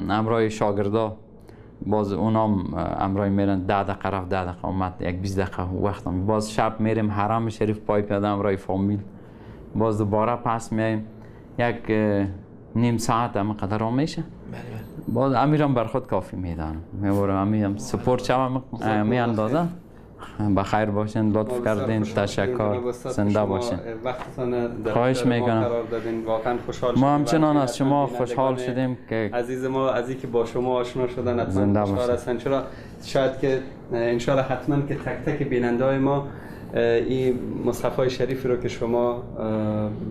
همراه شاگردا، باز اونام همراه میرن 10 دقیقه رفت 10 دقیقه آمد، یک 20 دقیقه وقتم. باز شب میریم حرم شریف پای پیاده همراه فامیل، باز دوباره پس میایم یک نیم ساعت هم قدر هم میشه. باز امیرم بر خود کافی میدانم، میبرم امیرم سپورت شوم می اندازه. بخیر باشین، لطف کردین، تشکر، زنده باشین. خواهش میکنم. واقعا خوشحال ما همچنان از شما خوشحال شدیم که عزیز ما از اینکه با شما آشنا شدن حتما خوشحال هستن. چرا شاید که انشالله حتما که تک تک بیننده ما این مصحف شریف رو که شما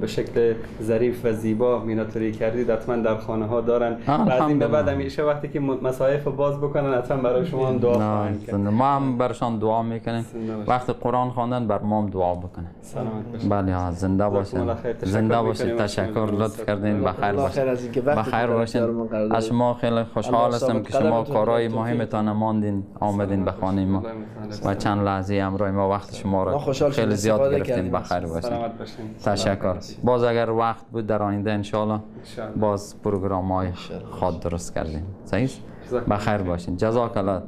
به شکل ظریف و زیبا میناتوری کردید حتما در خانه ها دارن و از این به بعد همیشه وقتی که مصاحف رو باز بکنن حتما برای شما هم دعا خواهند کرد. ما هم برشان دعا میکنیم، وقتی قرآن خواندن بر ما هم دعا بکنن. سلامت باشید. بله زنده باشید، زنده باشید. تشکر، لطف کردین، بخیر باشید، بخیر باشین. از شما خیلی خوشحال هستم که شما کارهای مهمتان ماندین آمدین به خانه ما و چند لحظه همراه ما وقت شما را خیلی زیاد گرفتیم. بخیر باشین، تشکر. باز اگر وقت بود در آینده انشالله باز پروگرام های خود درست کردیم. صحیح؟ بخیر باشین، جزاک الله.